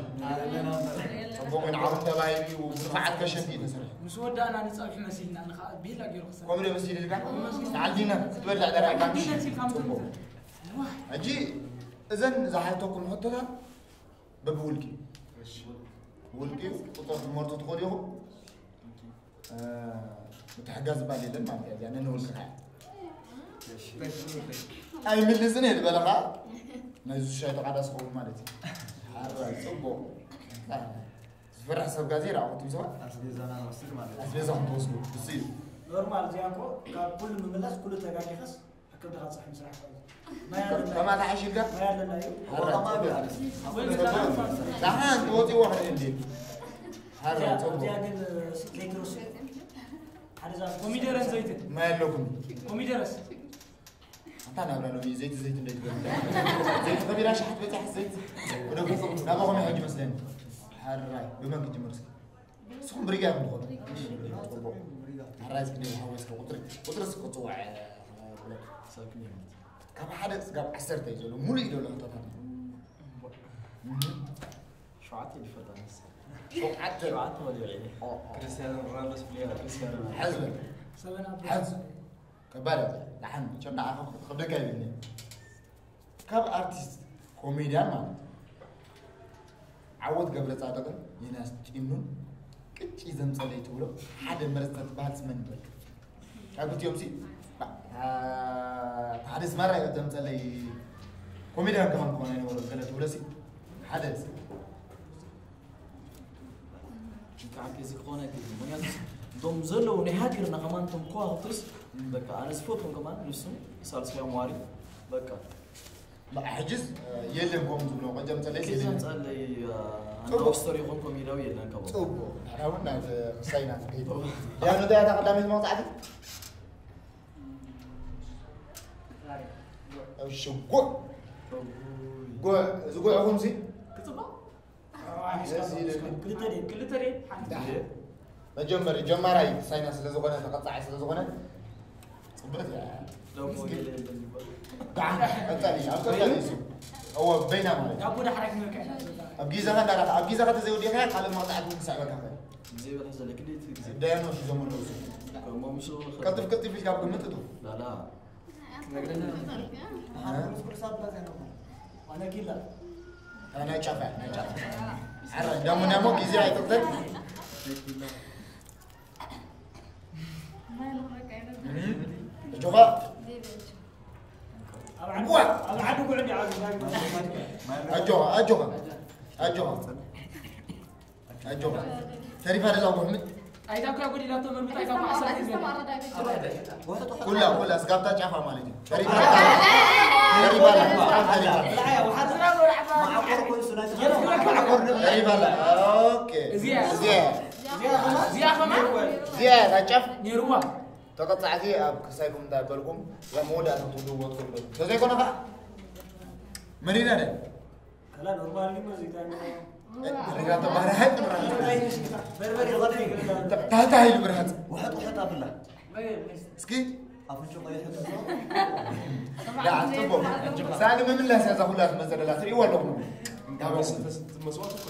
ፅቡቕ ንዓኹም ተባሂሉ እዩ ብንፋዓት ከሸንቲ እዩ ተሰሪሑ ምስ ወዳእና ንፀብሒ መሲልና ንኸዓ ቢላ ገይሩ ክሰርሕ ከምኡ ዶ መሲልልካ ተዓዲና ክትበልዕ ደራእካ ቢላ ሲልካ ምትምትር ሕጂ እዘን ዝሓተኩም ሕቶታት በብውልቂ ውልቂ ቁፅር ትመርፁ ትኽእሉ ኢኹም ምትሕጋዝ ዝባል የለን ማለት እያ እዚኣ ነንውልቅኻ እያ ኣይምልስን እየ ዝበለኻ ናይ ዙሻይ ተቃዳስ ኸውን ማለት እዩ ሓራይ ፅቡቅ ዝፈርሕ ሰብ ጋዜ ዳኣ ትም ሰባት ኣስቤዛና ንወስድ ማለት እዩ ኣስቤዛኹም ትወስዱ እሱ እዩ ኖርማል እዚኣ እኮ ካብ ኩሉ ምምላስ ኩሉ ተጋጊኸስ ሕክምና ካብ ፀሓይ ምስራሕ ማለት እዩ ማይ ኣለና ከማታ ሓሺልካ ማይ ኣለና እዩ ወቀማ ቢያንስ ደሓን ትወፅዎ ክልእል ድዩ ሓራይ ፅቡቅ እዚኣ ግን ዘይትረሱ ሓደ ዛ ኮሚደረን ዘይትን ማይ ኣለኩም ኮሚደረስ ኣንታ ናብራ ሎሚ ዘይቲ ዘይቲ እንደ ትበል ዘይቲ ከቢራ ሸሓት በፂሓ ዘይቲ ወደ ናባኹም ሕጂ መስለኒ ሓራይ ብመን ክጅምር እስኪ ንስኹም ብሪጋ ኢኹም ትኾኑ ሓራይ እስኪ ሓወስከ ቁፅሪ ቁፅሪ እስኪ ክፅዋዕ ካብ ሓደ ስጋብ ዓሰርተ እዩ ዘሎ ሙሉእ እዩ ዘሎ ሕቶታት ሸውዓተ ይፈጠር መሰለኝ ሸውዓተ ሸውዓተ ወዲዑ እየ ክርስቲያኖ ሮናልዶስ ብሊያ ክርስቲያኖ ሮናልዶ ሕዝበ ሰበን ኣብ ሕዝ ከባድ ደሓን ቸና ኣኸ ክብደካ ይብኒ ካብ ኣርቲስት ኮሜድያን ማለት ዓወት ገብረ ጻድቅን ዮናስ ጢኑን ቅጭ ዘምጸለይ ትብሎ ሓደ መርዝ ተትበሃል ስመን ይበል ካብ ክልቲኦም ሲ ሓደ ስማራ ዘምጸለይ ኮሜድያን ከማን ከሆነ ይኖረ ገለ ትብሎ ሲ ሓደ ሲ ብጣዕሚ እዚ ክኾነ ኣይክእልን። ምክንያቱ እቶም ዘለዉ ናይ ሃገርና ከማን እቶም ከዋኽብትስ በቃ ኣነ ዝፈትዎም ከማን ንሱ ሳልሳይ ዋሪ በቃ ሕጅስ የለን ከምኡ ዝብሎ ቀጀም ፀለይ ኬዛን ፃለይ ኣናውስተር ይኹን ኮሚዳዊ የለን ከቦ ፅቡቅ ንሕና እውን ናብ ክሳይና ንከይድ ያ ነዳያታ ቀዳመይቲ መውፃዕቲ ሽጉዕ ጉዕ እዚ ጉዕኹም ሲ መጀመሪ ጀማራይ ሳይና ስለዝኾነ ተቐፃዓይ ስለዝኾነ ፅበት እወ በይና ማለት ኣብ ጊዛኻ እንዳራኻ ኣብ ጊዛኻ ተዘይወዲኻ ካልእ መቕፃዕቲ እውን ክስዕበካ ኽእል ደያኖ ሒዞም ኣለዉ ቀልጥፍ ቀልጥፍ ኢልካ ኣብ ግምት እቶ ትነግረና ትነግረና ናይ ጫፋ ናይ ጫፋ ሐረ ደሞ ደሞ ጊዜ ኣይጥቅጥል እጆኻ ኣጆኻ ኣጆኻ ኣጆኻ ኣጆኻ ተሪፋ ደላ ጉሕምት ኣይታ እኮ ጎዲላቶ መርምት ኣይታ እኮ ዓሰርተ ጊዜ ኩላ ኩላ ስጋብታ ጫፋ ማለት እዩ ተሪፋ ተሪፋ ተሪፋ ተሪፋ ኦኬ እዚያ እዚያ እዚያ ከማን እዚያ ታጫፍ ነይርዋ ተቐጻዕቲ ኣብ ክሳይኩም እንታይ በልኩም እዛ መወዳእታ ትውድዎ ትኽእሉ ተዘይኮነ ከዓ መሪና ደ ከላ ኖርማል ሊሞ እዚታ ሪጋ ተባህረ ሃይ ጥራ በርበሬ ታታ ሃይሉ ብርሃት ውሐጥ ውሐጥ ኣብላ እስኪ ኣፍንጮ ቀይሕ ዳ ጽቡቅ ሳሊ ምምላስ ያዛ ሁላት መዘደላ ትሪእዎ ኣለኹም መስዋዕት እኮ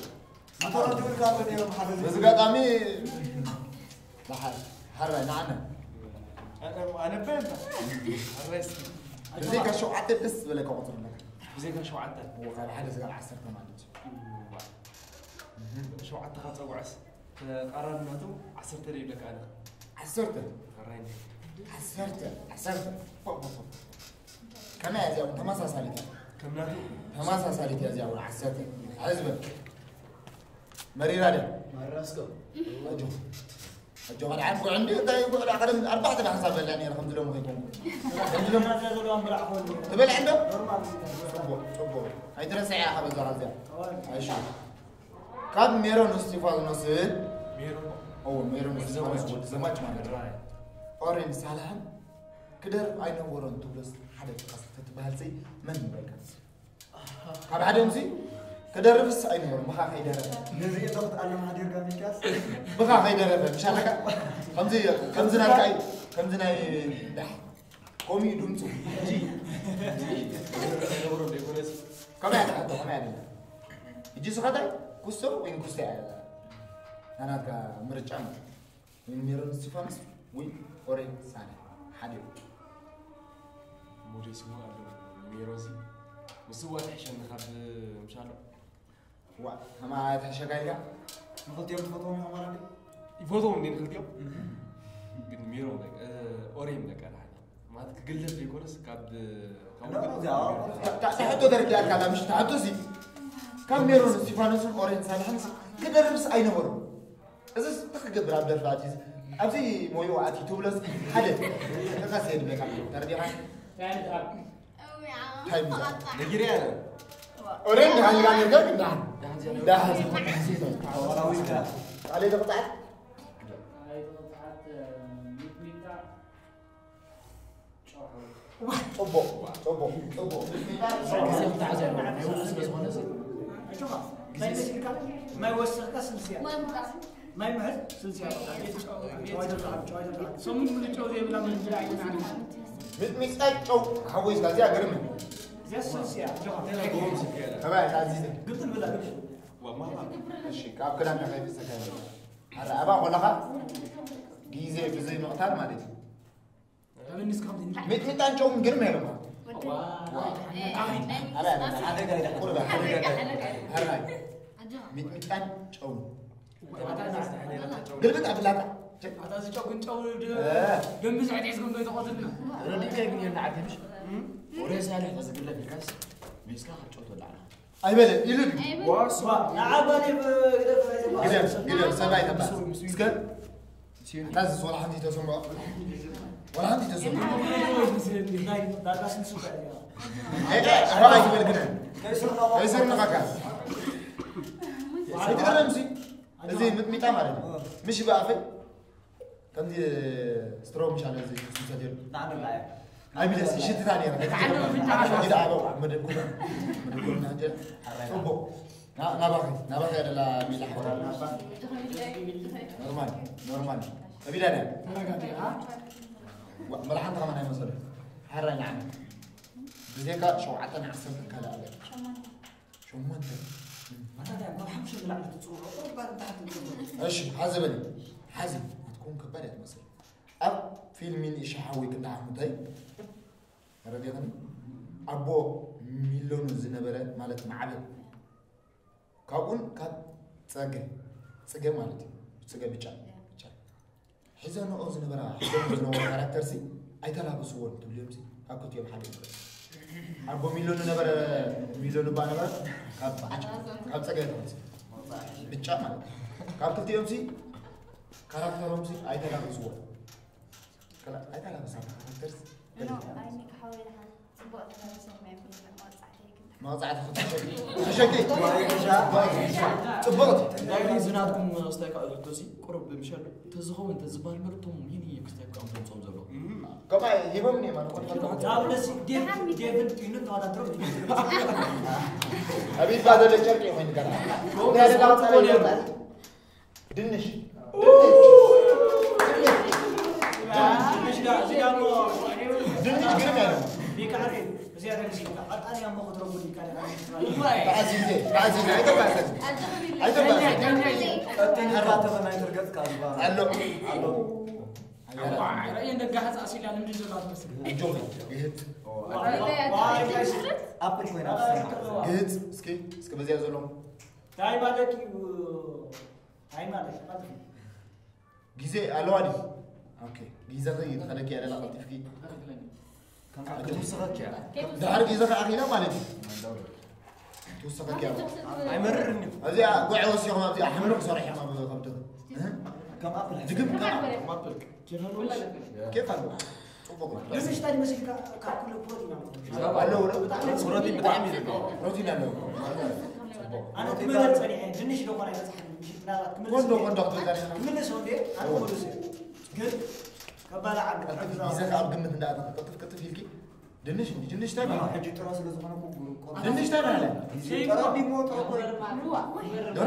በዚ ጋጣሚ ሓራይ ንዓና ኣነባይ ብዘይካ ሸውዓተ ደስ ዝበለካ ቁፅር ኣለካ ብዘይካ ሸውዓተ ካብ ሓደ ስጋብ ዓሰርተ ማለት እዩ ሸውዓተ ካብ ፀውዐስ ተቃራኒ ናቱ ዓሰርተ ደይ ይብለካ ኣነ ዓሰርተ ተራይ ዓሰርተ ዓሰርተ ከመይ እያ እዚኣ እውን ተመሳሳሊት እያ ከም ናቱ ተመሳሳሊት እያ እዚኣ እውን ዓሰርተ ሕዝበ መሪራ ድያ ማራስከ ኣጆ ኣጆ ካልዓት ጉዕ እንዲ እንታይ ጉዕ ዳ ቀደም ኣርባዕተ ዳ ሓሳብ በላ ነይረ ከምዚ ሎም ከይኮኑ ከምዚ ሎም ትበልዕ እንዶ ፅቡቅ ፅቡቅ ኣይትረስዕ ኢኻ በዛ ከዚኣ ኣይሹ ካብ ሜሮን እስጢፋኖስን ሜሮ ኦ ሜሮን እስጢፋኖስ ወዲ ዘማች ማለት እዩ ኦሬን ሳልሕን ክደርፍ ኣይነበሮን ትብሎስ ሓደ ጥቃስ ተትበሃል ዘይ መን ይበልካ ካብ ሓደ ምዚ ክደርፍስ ኣይነበሮን ብኻ ከይደረፈ ነዚ እቶ ክትኣለም ሃዲርካ ሚልክያስ ብኻ ከይደረፈ ምሻለካ ከምዚ ከምዚ ናልካ እዩ ከምዚ ናይ ዳሕ ኮሚ ድምፁ ከመይ ኣትሓቶ ከመይ ኣለ እጂ ስኸታይ ኩስቶ ወይ ኩስቶ ኣለ ናናትካ ምርጫ ነው ወይ ሜሮን እስጢፋኖስ ወይ ኦሬ ሳለ ሓደ እዩ ሞዴስ እውን ኣሎ ሜሮዚ ምስዋ ትሕሸኒ ካብ ምሻሎ ዋ ከማ ተሸጋይጋ ንክልቲኦም ትፈትዎም እዮም ማለት እዩ ይፈትዎም እንዴ ንክልቲኦም ግን ሜሮን በቃ ኦሬም በቃ ንሓደ ማለት ክግለፍ ዘይኮነስ ካብ እዚኣ ትሕቶ ተረዲኣልካ ላ ምሽ ትሕቶ ሲ ካብ ሜሮን እስጢፋኖስን ኦሬን ሳልሕን ክደርብስ ኣይነበሩ እዚ እንታይ ክገብር ኣብ ደርፊ ኣትዩ ኣብዚ ሞይኡ ኣትዩ ትብሎስ ሓደ ተቃስ የድለካ ተረዲኻ ነጊርያ ኦሬን ድሓን ኢላ ነገር ግን ድሓን ድሓን ቃለይ ተቕጣዕት ኣይተቕጣዕት ሚጥሚጣ ጨውሓ ጽቡቕ ጽቡቕ ጽቡቕ ግዜ ክተዓዘ ኣለዎ ናይ ውሉ ስለ ዝኾነ እዚ ኣጆኻ ማይ መሲልካ ማይ ወሰኽካ ስልስያ ማይ ምሕዝ ስልስያ ሰሙን ሙሉ ጨው ዘይብላ ምግቢ ኣይትብላዕ ሚጥሚጣ ጨው ሓወይስካ እዚኣ ግርም እዚኣ ስልስያ ኣጆኻ ተባይ ታዚዘ ግጥም ብላ ግጥም እሺ ካብ ክዳን ተኸይፍሰካ ኣረኣባ ኮለኻ ግዜ ብዘይ ምቕታል ማለት እዩ ተበኒስካ ከምዚ ሚጥሚጣን ጨውን ግርም ያለማ ሚጥሚጣን ጨው ግልብጥ ኣብላታ ኣታ እዚ ጨው ግን ጨው ደንቢ ዝዕት ሒዝኩም ዶ ተቐትልና ረዲእካ ግን የና ዓዲ ምሽ ወደ ሳልሕ ተዝግለፍ ኢልካስ ሚስካ ካብ ጨው ትወላዕና ኣይበለ ኢሉ ድዩ? ኣይበለ። ዋ፣ ንዓባ ደብ ግደፍ፣ ግደፍ፣ ግደፍ፣ ሰብ ኣይተባዕ። እስከ፣ እንታይ ዝስ ወላ ሓንቲ ተሰምዖ? ወላ ሓንቲ ተሰምዖ? ናይ ዳርጋ ስንት ሱቅ እያ? ኤ፣ ኤ፣ ኣባ ኣይትበል ግደፍ። ከይስርናኻ። ከይስርናኻ። ኣይትገረምሲ። እዚ ምጥሚጣ ማለት ነው። ምሽ ብኣፈይ ከምዚ ስትሮንግ ምሻለ እዚ ዝሰትየሉ። ንዓመላ እያ። ኣይብለስ፣ ይሽትታ ነይራ። ንዓመላ ፍንጫ። ግዳ ኣበው መደብ ኩና። መደብ ኩና እንደ ጽቡቕ። ና-፣ ናባኺ፣ ናባኺ ያደላ ሚላ ሓወራ። ኖርማል፣ ኖርማል። ቀቢላ ነያ። ተረጋጊ፣ አ? ዋ፣ መላሓን ተኸማን ኣይመሰለ። ሓራይ ንዓመ። ብዜካ ሸውዓተን ዓሰርተን ካልእ ኣለ። ሸሞንተ። ኣታ እንታይ፣ ካብ ሓሙሽተ ንላዕሊ ትጽውዖ፣ ቁሩብ ባር ንታሕቲ ትጽውዖ። እሺ፣ ሓዚ በሊ። ሓዚ፣ ናትኩም ከባድ እያ ትመስል። ኣብ ፊልም ንእሻ ሓወይ ክንዲ ሓሙተይ፣ ተረዲእኽኒ? ኣቦ ሚሎኑ ዝነበረ፣ ማለት ማዕበል። ካብኡን ካብ ጸገ፣ ጽገ ማለት እዩ። ጽገ ብጫ፣ ብጫ። ሒዘንኦ ዝነበራ፣ ሒዘንኦ ዝነበሩ ካራክተርሲ ኣይተላበስዎን ትብልዮምሲ፣ ካብ ክልቲኦም ሓደ ይምረጽ። ኣቦ ሚሎን ነበረ፣ ሚሎን እባ ነበረ፣ ካብ ብጫ፣ ካብ ጸጋይ ተመጽእ። ብጫ ማለት። ካብ ክልቲኦምሲ፣ ካራክተሮምሲ ኣይተላበስዎን። ከላ-፣ ኣይተላበስና ካራክተርሲ። ኖ፣ ኣይ፣ ኒክ ሓወይ ደሓን። ጽቡቕ ተላቢሶም እዮም፣ መቕጻዕቲ ይግበር። መቕጻዕቲ ክትሸኪ። ትሸኪ። ጽቡቕቲ። ዳይሪ ዝናትኩም ክስታይ ካብ ዝብልቶሲ ቁሩብ ብምሸሉ ተዝኸውን ተዝበሃል ምርቶም ይህን እዩ ክስታይ ካብ ተምጾም ዘሎ። ከምኣ ሂቦም እኔ ማለት ነው። ዳብለሲ ዴቭ-፣ ዴቭን ቲኑን ተወዳድሮም እዩ። ኣብ ኢድካ ዘሎ ጨርቂ ይኾን ገና። እንታይ ያደላ ወጣ ይሆናል? ድንሽ። ድንሽ። ድንሽ። ድንሽ። ድንሽ ግርም ያለ። ቢቃሪ፣ እዚኣ ደንሲ፣ ቀጣን ያሞ ክትረጉ ቢቃሪ። ተዓዚዘ፣ ተዓዚዘ፣ ኣይተባሰን። ኣይተባሰን። ቀጥን ካተበና ይትርገጽ ካዝባ። ኣሎ። ኣሎ። ራእየ እንደጋሃጽ ኣሲላ ልምዲ ዘላ ትመስል። እጆኺ፣ ግህት። ኣፕል ኮይና ትሰማ። ግህት፣ እስኪ፣ እስኪ በዚያ ዘሎ። ታይ ማለት እዩ? ታይ ማለት እዩ? ቀልጥፊ። ግዜ ኣለዋ ድዩ? ኦኬ። ግዜ ኸ-፣ ይትኸለኪ ያለላ ቀልጥፍኪ። ከም ትውስኸኪ እያ። ድሓር ግዜ ኸ ኣኺላ ማለት እዩ። ትውስኸኪ እያ። ኣይመርርን እዩ። እዚኣ ጉዕ ወሲኹም ኣብዚኣ ሓምሪ ክሰርሕ እዮም ኣብ ከብድኺ። እህ? ከም ኣፕል። ድግም ከም ኣፕል። ከም ኣፕል። ኬፍ ኣለዋ። ጽቡቕ። ድንሽ እንታይ ይመስል? ካብ ኩሉ ፕሮቲን ኣለዎ። ኣለዎ ዶ? ብጣዕሚ ፕሮቲን ብጣዕሚ እዩ ዘለዎ። ፕሮቲን ኣለዎ። ኣነ ክመለስ ጸኒሐ፣ ድንሽ ዶ ኾነ ኣይበጽሓን? ምናልባት ክምልስ ኮንዶ፣ ኮንዶ ክትብል ጸኒሐ። ክምልስ ወንዴ፣ ኣነ ክምልስ እየ። ግን ከባላ ዓዲ ቀልጥፍ፣ ግዜ ኣብ ግምት እንዳኣተኻ ቀልጥፍ፣ ቀልጥፍ ኢልኪ፣ ድንሽ እንጂ፣ ድንሽ እንታይ በሃል? ሕጂ ጥረ ስለ ዝኾነ እኮ ቁሩብ ቆርጣ። ድንሽ እንታይ በሃል? ጥረ ዲሞ ጥረ እኮ። ዶ?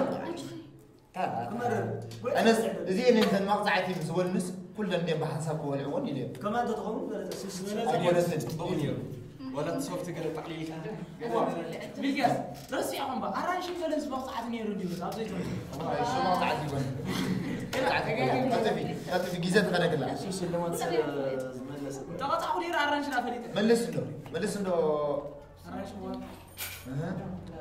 ኣነስ እዚ እኔ እንተን መቕጻዕቲ ምስ በሉንስ፣ ኩለን እኔ ብሓንሳብ ክበልዕወን ኢለ። ከማን ተትኾኑ በለጸ፣ ስስ ዝበለ ኣይኮነትን። ጽቡቕ ነይሩ። ወላ እቲ ሶፍት ገለ ጠቕሊልካ። ሚልክያስ፣ ረሲዕኹም ባ፣ ኣራንሺ ገለ ምስ መቕጻዕቲ ነይሩ እንዲሁ፣ ኣብ ዘይትረሱ። እሱ መቕጻዕቲ ይኮነ። ቀጥፊ፣ ቀጥፊ፣ ግዜ ትኸደግላ። እሱ ሽልማት ስለ ዝመለሰ። እንተቐጻዕኹ ነይሩ ኣራንሺ ዳ ፈሊጠ። መልስ እንዶ፣ መልስ እንዶ። ኣራንሺ ዋ። እህ።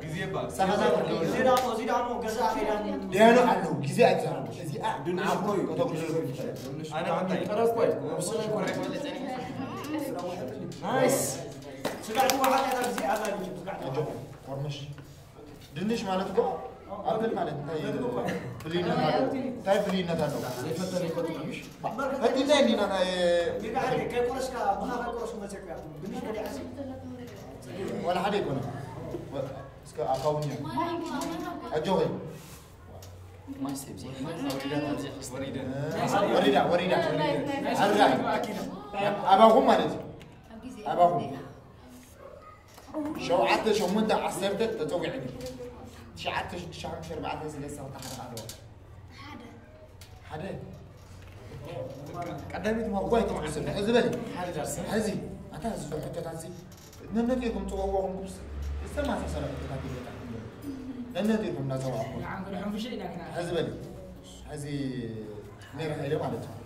ግዜ ባ፣ ሰላሳ ብር። እዚ ዳሞ፣ እዚ ዳሞ ገዛ ኸይዳ። ዲያኖ ኣለዉ፣ ግዜ ኣይትዛረቡ። እዚኣ ድንሽ ንዓኹም እኮ እዩ። ከተጉድሉ ይፍጠር። ኣነ ሓንቲ ጠረፍ እኮ እዩ። ምስሉ እኮ እዩ። ናይስ። ስጋዕ ትወሓጥ እያ፣ ግዜ ኣላ ልጅ፣ ስጋዕ ትወሓጥ። ኣጆኹም፣ ኮርንሽ። ድንሽ ማለት እኮ ኣፕል ማለት እንታይ ፍልይነት ኣለዎ? እንታይ ፍልይነት ኣለዎ? ዘይፈተነ ይፈትኖ፣ ምሽ? ፈቲና እንዲና ናይ ሜዳ ሓደ ከይቆረስካ፣ ብኻ ከይቆረስኩ መፅእካ፣ ድንሽ ከዲዓሲ? ዋላ ሓደ ኣይኮነን። ወ-፣ እስከ ኣካውኛ። ኣጆኺ። ወሪዳ፣ ወሪዳ። ኣርጋ። ኣባኹም ማለት እዩ። ኣባኹም። ሸውዓተ፣ ሸሞንተ፣ ዓሰርተ ተጸዊዐን እዩ። ትሽዓተ፣ ሽዱሽተ፣ ሓሙሽተ፣ ኣርባዕተ፣ ሰለስተ፣ ክልተ፣ ሓደ ኣለዎ። ሓደ። ሓደ። ቀዳሚት ማርኮ እኮ ኣይትውስን። ሕዚ በሊ። ሓደ ዳርሰ። ሕዚ፣ ኣታ፣ እዚ ሕቶታት እዚ፣ ነነገርኩም ጽወዎ ኹምኩምስ፣ ዝተመሳሰለ ሕቶታት ይመጣ። ነነገርኩም እናጸዋዕኩም። ንዓም ክንሕንፍሽ ኢና ግና። ሕዚ በሊ። ሕዚ ነይረ ሃይለ ማለት እዩ።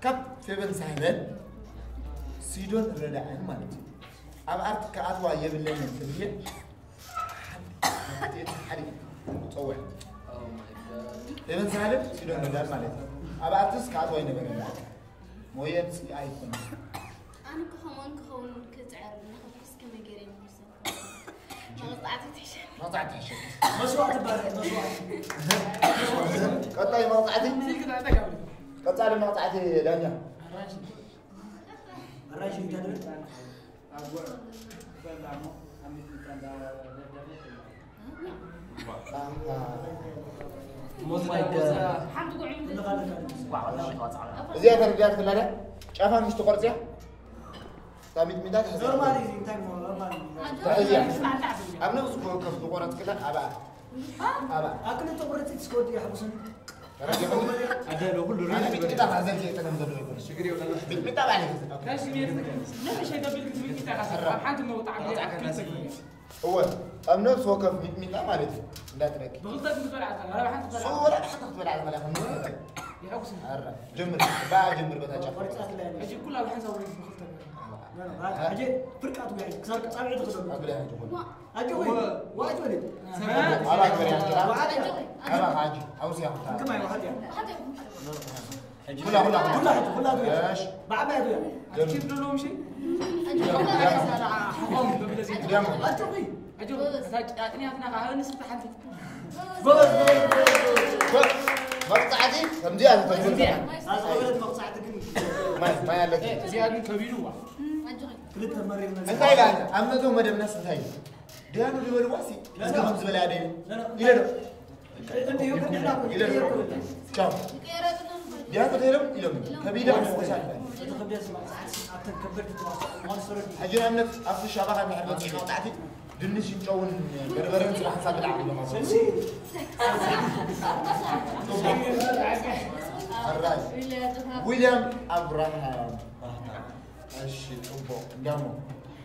ካብ ፌበን ሳህለን ሲዶን ረዳእን ማለት እዩ። ኣብ ኣርት ክኣትዋ የብለንን ትብል እየ። ሓደ፣ ሓደ፣ ሓደ፣ ጸውዕ። ፌበን ሳህለን ሲዶን ረዳእን ማለት እዩ። ኣብ ኣርትስ ክኣትዋ ይነበረና። ሞየት ኣይኮነን። ኣነ እኮ ከምኦን ክኸውን ክጽዕር እናኸድኩስ ከመይ ገይረ ይምልሰልካ? መቕጻዕቲ ትሕሸ። መስዋዕቲ ይባላል፣ መስዋዕቲ። ቀጣይ መቕጻዕቲ፣ ቀጻሊ መቕጻዕቲ ዳኛ። ኣራንሺ እንታይ ድብል? እዚኣ ተረዲኣት ክላዳ ጫፋ ምሽ ትቆርጽያ? እታ ሚጥሚጣ ትሕዛ። ኖርማል እዩ፣ እንታይ ሞ-፣ ኖርማል እዩ። ትሕዝያ። ኣብ ነብሱ ኮ-፣ ከፍ ዝቆረጽ ክላ ኣብኣ። ኣብኣ። ኣብ ክልተ ቁርጺ ትስከወዲ ይሕጉስን። ተረዲኹም? ኣዳሎ ኩሉ ኣነ ሪል ሚጥሚጣ ማዕዘን ዘየጠነም ዘሎ ይኮን። ሽግር የብለና። ሚጥሚጣ ባዕለይ ገዛእ። ጋሽ ሚጥሚጣ። ነብሽ የደብል ክትብል ሚጥሚጣ ካሰራ። ኣብ ሓንቲ መውጣዕ ገዛ። እወ፣ ኣብ ነብሲ ወከፍ ሚጥሚጣ ማለት እዩ። እንዳትረኪ። ብኽልተ ክትበልዓ ትኽእል፣ ዋላ ብሓንቲ ክትበልዓ። ሶ፣ ዋላ ብሓንቲ ክትበልዓ ትኽእላ፣ ከም ምርጥ። ይሐጉስኒ። ኣረ፣ ጀምር። ብኣ ጀምር፣ በታ ጫፍ። ቆርጻ ትለያለሽ። ሕጂ ኩላ ብሓንሳብ ወሪድ ብኽልተ በልዓ። ኖ፣ ኖ፣ ባ-፣ ሕጂ ፍርቃ ትጉያ፣ ክሳብ ጻብዒ ትኽእሎ። ኣብ ብላይ ሕጂ ኩሉ። ኣጆኺ፣ እወ። ዋዕት በሊ። ኣባ ግበሪ፣ ኣባ። ዋዕት። ኣባ፣ ሓጂ፣ ኣውስያ። እንከማይ ዋዕት እያ። ኩላ፣ ኩላ፣ ኩላ። ኩላ ሕጂ፣ ኩላ ዱያ። እሺ። ብዓባይ ዱያ። ጀምር። ኣኪብ ደሎ ምሽ? ጀምር። ሓቆም ብብለዚ። ጀምር። ኣጆኺ። ኣጆኺ። እታ ጫጥንያትና ካህን ስልጣ ሓንቲ። ጎበዝ፣ ጎበዝ፣ ጎበዝ፣ ጎበዝ። ጎበዝ። መቕጻዕቲ ከምዚኣ ዝተጀመረ። ከምዚኣ። ኣዝበለት መቕጻዕቲ ግን ማይ፣ ማይ ኣለት። እ፣ እዚኣ ግን ከቢድዋ። ክልተ መሪር ነገር። እንታይ ኢላ? ኣብ መቶ መደብናስ እንታይ እዩ? ድያኑ ዝበልዋ ሲ፣ እዚ ከም ዝበለ ኣደዩ። ኖ፣ ኖ። ኢለ ዶ? እንዲሁ ግን ንሕና እኮ ኢለ ዶ? ይቀየር እኮ። ቻው። ድያኑ ተይሎም ኢሎም። ከቢዳ መውሳድ። እቲ ክብደት መቕጻዕቲ ኣብተን ከበድቲ ተዋስኦ ሞንስተር ሕጂ ንኣብነት ኣብቲ ሻባኻ እንድሕር መጺኡ መቕጻዕቲ ድንሽን ጨውን በርበረን ስራሕ ሓንሳብ ብላዕ ኢሎም። ስልሲ። ጽቡቕ። ኣራይ። ዊልያም ኣብርሃም። እሺ፣ ጽቡቕ። እንዲያሞ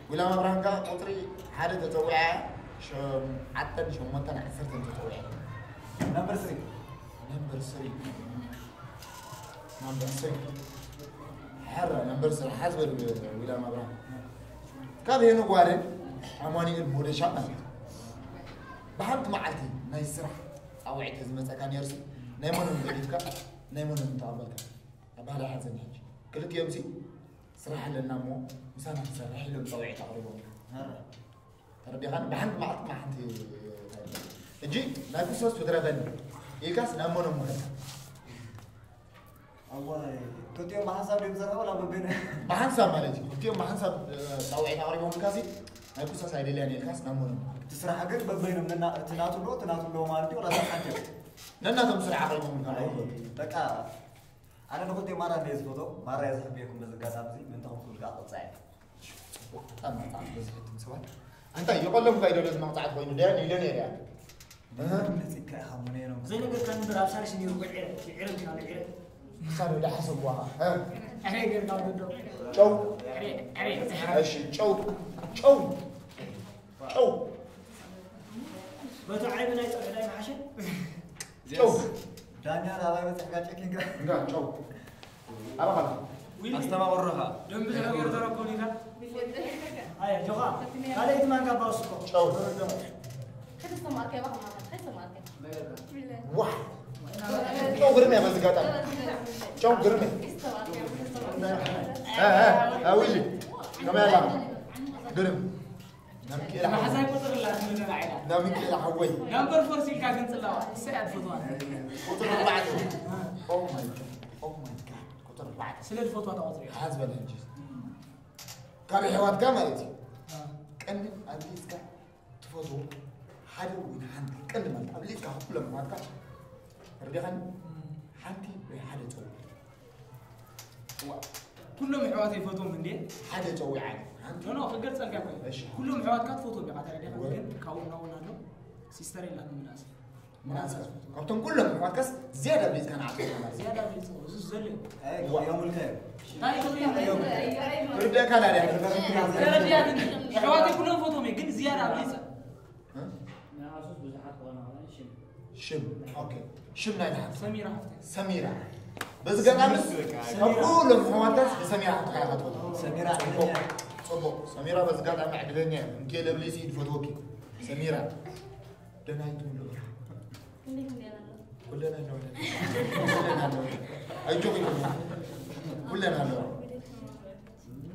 ዊልያም ኣብርሃም ከኣ ቁጽሪ ሓደ ተጸዊዓ፣ ሸምዓተን ሸሞንተን ዓሰርተን ተጸዊዓ። ነምበር ስሪ። ነምበር ስሪ። ነምበር ስሪ። ሕረ፣ ነምበር ስሪ። ሓዝ በል ዊልያም ኣብርሃም። ካብ ሄኖክ ዋልን ኣማኑኤል ሞደሻ ማለት እዩ። ብሓንቲ መዓልቲ ናይ ስራሕ ጻውዒት ተዝመጸካ ነይሩሲ፣ ናይ መኖም ገዲፍካ፣ ናይ መኖም ተቐበልካ? ኣብ ባህሊ ሓዘን ሕጂ። ክልቲኦም ሲ ስራሕ ኣለና እሞ ምሳና ትሰርሕ ኢሎም ጻውዒት ኣቕሪቦም። ኣረ። ተረዲኻኒ? ብሓንቲ መዓልቲ፣ ብሓንቲ ሕጂ ናይ ኩሶስ ትትረፈኒ ኢልካስ ናብ መኖም ምኸድካ? ኣዋይ፣ ክልቲኦም ብሓንሳብ ድዮም ዝሰርሑ ወላ በበይነ? ብሓንሳብ ማለት እዩ። ክልቲኦም ብሓንሳብ፣ እ፣ ጻውዒት ኣቕሪቦም ኢልካሲ ናይ ኩሶስ ኣይደልያን ኢልካስ ናብ መኖም? እቲ ስራሕ ግን በበይኖም ነና-፣ እቲ ናቱ ኣሎ፣ እቲ ናቱ ኣሎ ማለት እዩ፣ ወላ ሰብ ሓንቲ እዮም። ነናቶም ስራሕ ኣቕሪቦም ኢልካ ማለት እዩ። በቃ ኣነ ንኽልቲኦም ማራ እንድየ ዝፈትዎም፣ ማራ እየ ዝሕብየኩም በዚ ኣጋጣሚ እዚ፣ ምእንቲ ከምኡ ክብል ከዓ ቅጻ እየ። ጽቡቕ፣ በጣም በጣም በዝሕትም ሰባት። እንታይ ይቐሎም እንታይ ደሎ ዝመቕጻዕት ኮይኑ ደያን ኢለ ነይረ እያ። እህ። ነጺግካ ኢኻ እሞ ነይሮም። ዘይነገርካ እምበር ኣብ ሳልስ ነይሩ እኮ ዒረ፣ ዒረ እንዲኻ ዒረ። ክሳብ ወደ ሓሰብዋ፣ እ? ዕረ ጌርካ ወዶ። ጨው። ዕረ፣ ዕረ። እሺ፣ ጨው፣ ጨው፣ ጨው። በቲ ዓይቢ ናይ ጸብሒ ናይ መሓሸ? ጨው። ዳኛ ናባይ በጺሕካ ጨኪንካ። እንዳ ጨው። ኣባኻ። ዊሊ። ኣስተማቕሮኻ። ደንቢ ዝነገር ተረኮኒካ። ኣያ፣ ጆኻ። ካልኣይቲ ማንካ ባውስኮ። ጨው። ተረዶ። ከተስተማርከ ባኻ ማለት፣ ከተስተማርከ። ዋህ። ጨው ግርም እያ በዚ ጋጣሚ። ጨው ግርም እያ። እ፣ እ፣ እ፣ ዊሊ። ከመይ ኣላ? ግርም። ናብ ሚካኤል ሓወይ። መሓዛይ ቁጽሪ ኣላ ትብለና ኢላ። ናብ ሚካኤል ሓወይ። ናምበር ፎር ሲልካ ግን ጽላዋ። እሰይ ኣትፈትዋን። ቁጽሪ ኣርባዕተ። Oh my God. Oh my God. ቁጽሪ ኣርባዕተ። ስለ ዝፈትዋ ተቆጽሪ። ሓዝ በል ሕጂ። ካብ ኣሕዋትካ ማለት እዩ። እ። ቀንዲ ኣብሊጽካ ትፈትዎ ሓደ ወይ ሓንቲ ቀንዲ ማለት ኣብሊጽካ ካብ ኩሎም ኣሕዋትካ ተረዲኻኒ? እም። ሓንቲ ወይ ሓደ ጸውዕ። ዋ፣ ኩሎም ኣሕዋተይ ይፈትዎም እንዴ? ሓደ ጸዊዓ። ሓንቲ ኖ፣ ኖ፣ ክገልጸልካ እኮ እዩ። እሺ። ኩሎም ኣሕዋትካ ትፈትዎም ኢኻ፣ ተረዲኻ? እወ። ግን ካብኡ ናብኡ ኣሎ፣ ሲስተር የላትም ምናስ። ምናስ። ካብቶም ኩሎም ኣሕዋትካስ ዝያዳ ኣብሊጽካ ንዓኻ ማለት እዩ። ዝያዳ ኣብሊጽ፣ እዚ ዘሎ እዩ። ኣይ፣ ዋ። እዮም ኢልካ እዮም። እንታይ እዩ? እዮም ኢልካ እዮም። ክርደእካ ዳርያ። ተረዲኣ ግን፣ ኣሕዋተይ ኩሎም ፈትዎም እየ፣ ግን ዝያዳ ኣብሊጸ። እ? ንኣሱስ ብዙሓት ክኾና ይኽእላ፣ ሽም። ሽም፣ ኦኬ። ሽም ናይ ሓፍቲ። ሰሚራ ሓፍቲ። ሰሚራ። በዚ ገጣምስ ካብ ኩሎም ኣሕዋትካስ ንሰሚራ ሓፍትኻ ኢኻ ትፈትዋ። ሰሚራ ጽቡቕ፣ ዕድለኛ። ጽቡቕ። ሰሚራ በዚ ገጣሚ ዕድለኛ እያ። እንኬ ለብሊሲ ይፈትወኪ። ሰሚራ። ደናይቱ ንብራ። እንዴት እንዴት ኣላ? ኩለና ኣለወ። ኩለና ኣለወ። ኣጆኺ ኩለና። ኩለና ኣለወ።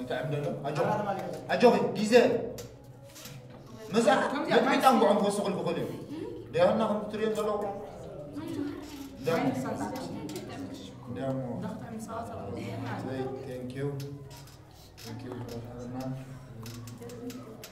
ይጥዕም ደሎ ኣጆኺ ኣጆኺ ግዜ መዛ ነጥቢጣን ጉዕም ክወስኹል ክኽእል እዩ ደያና ከም ትሪኦም ዘለኹ ደሞ ደሞ Thank you. Thank you.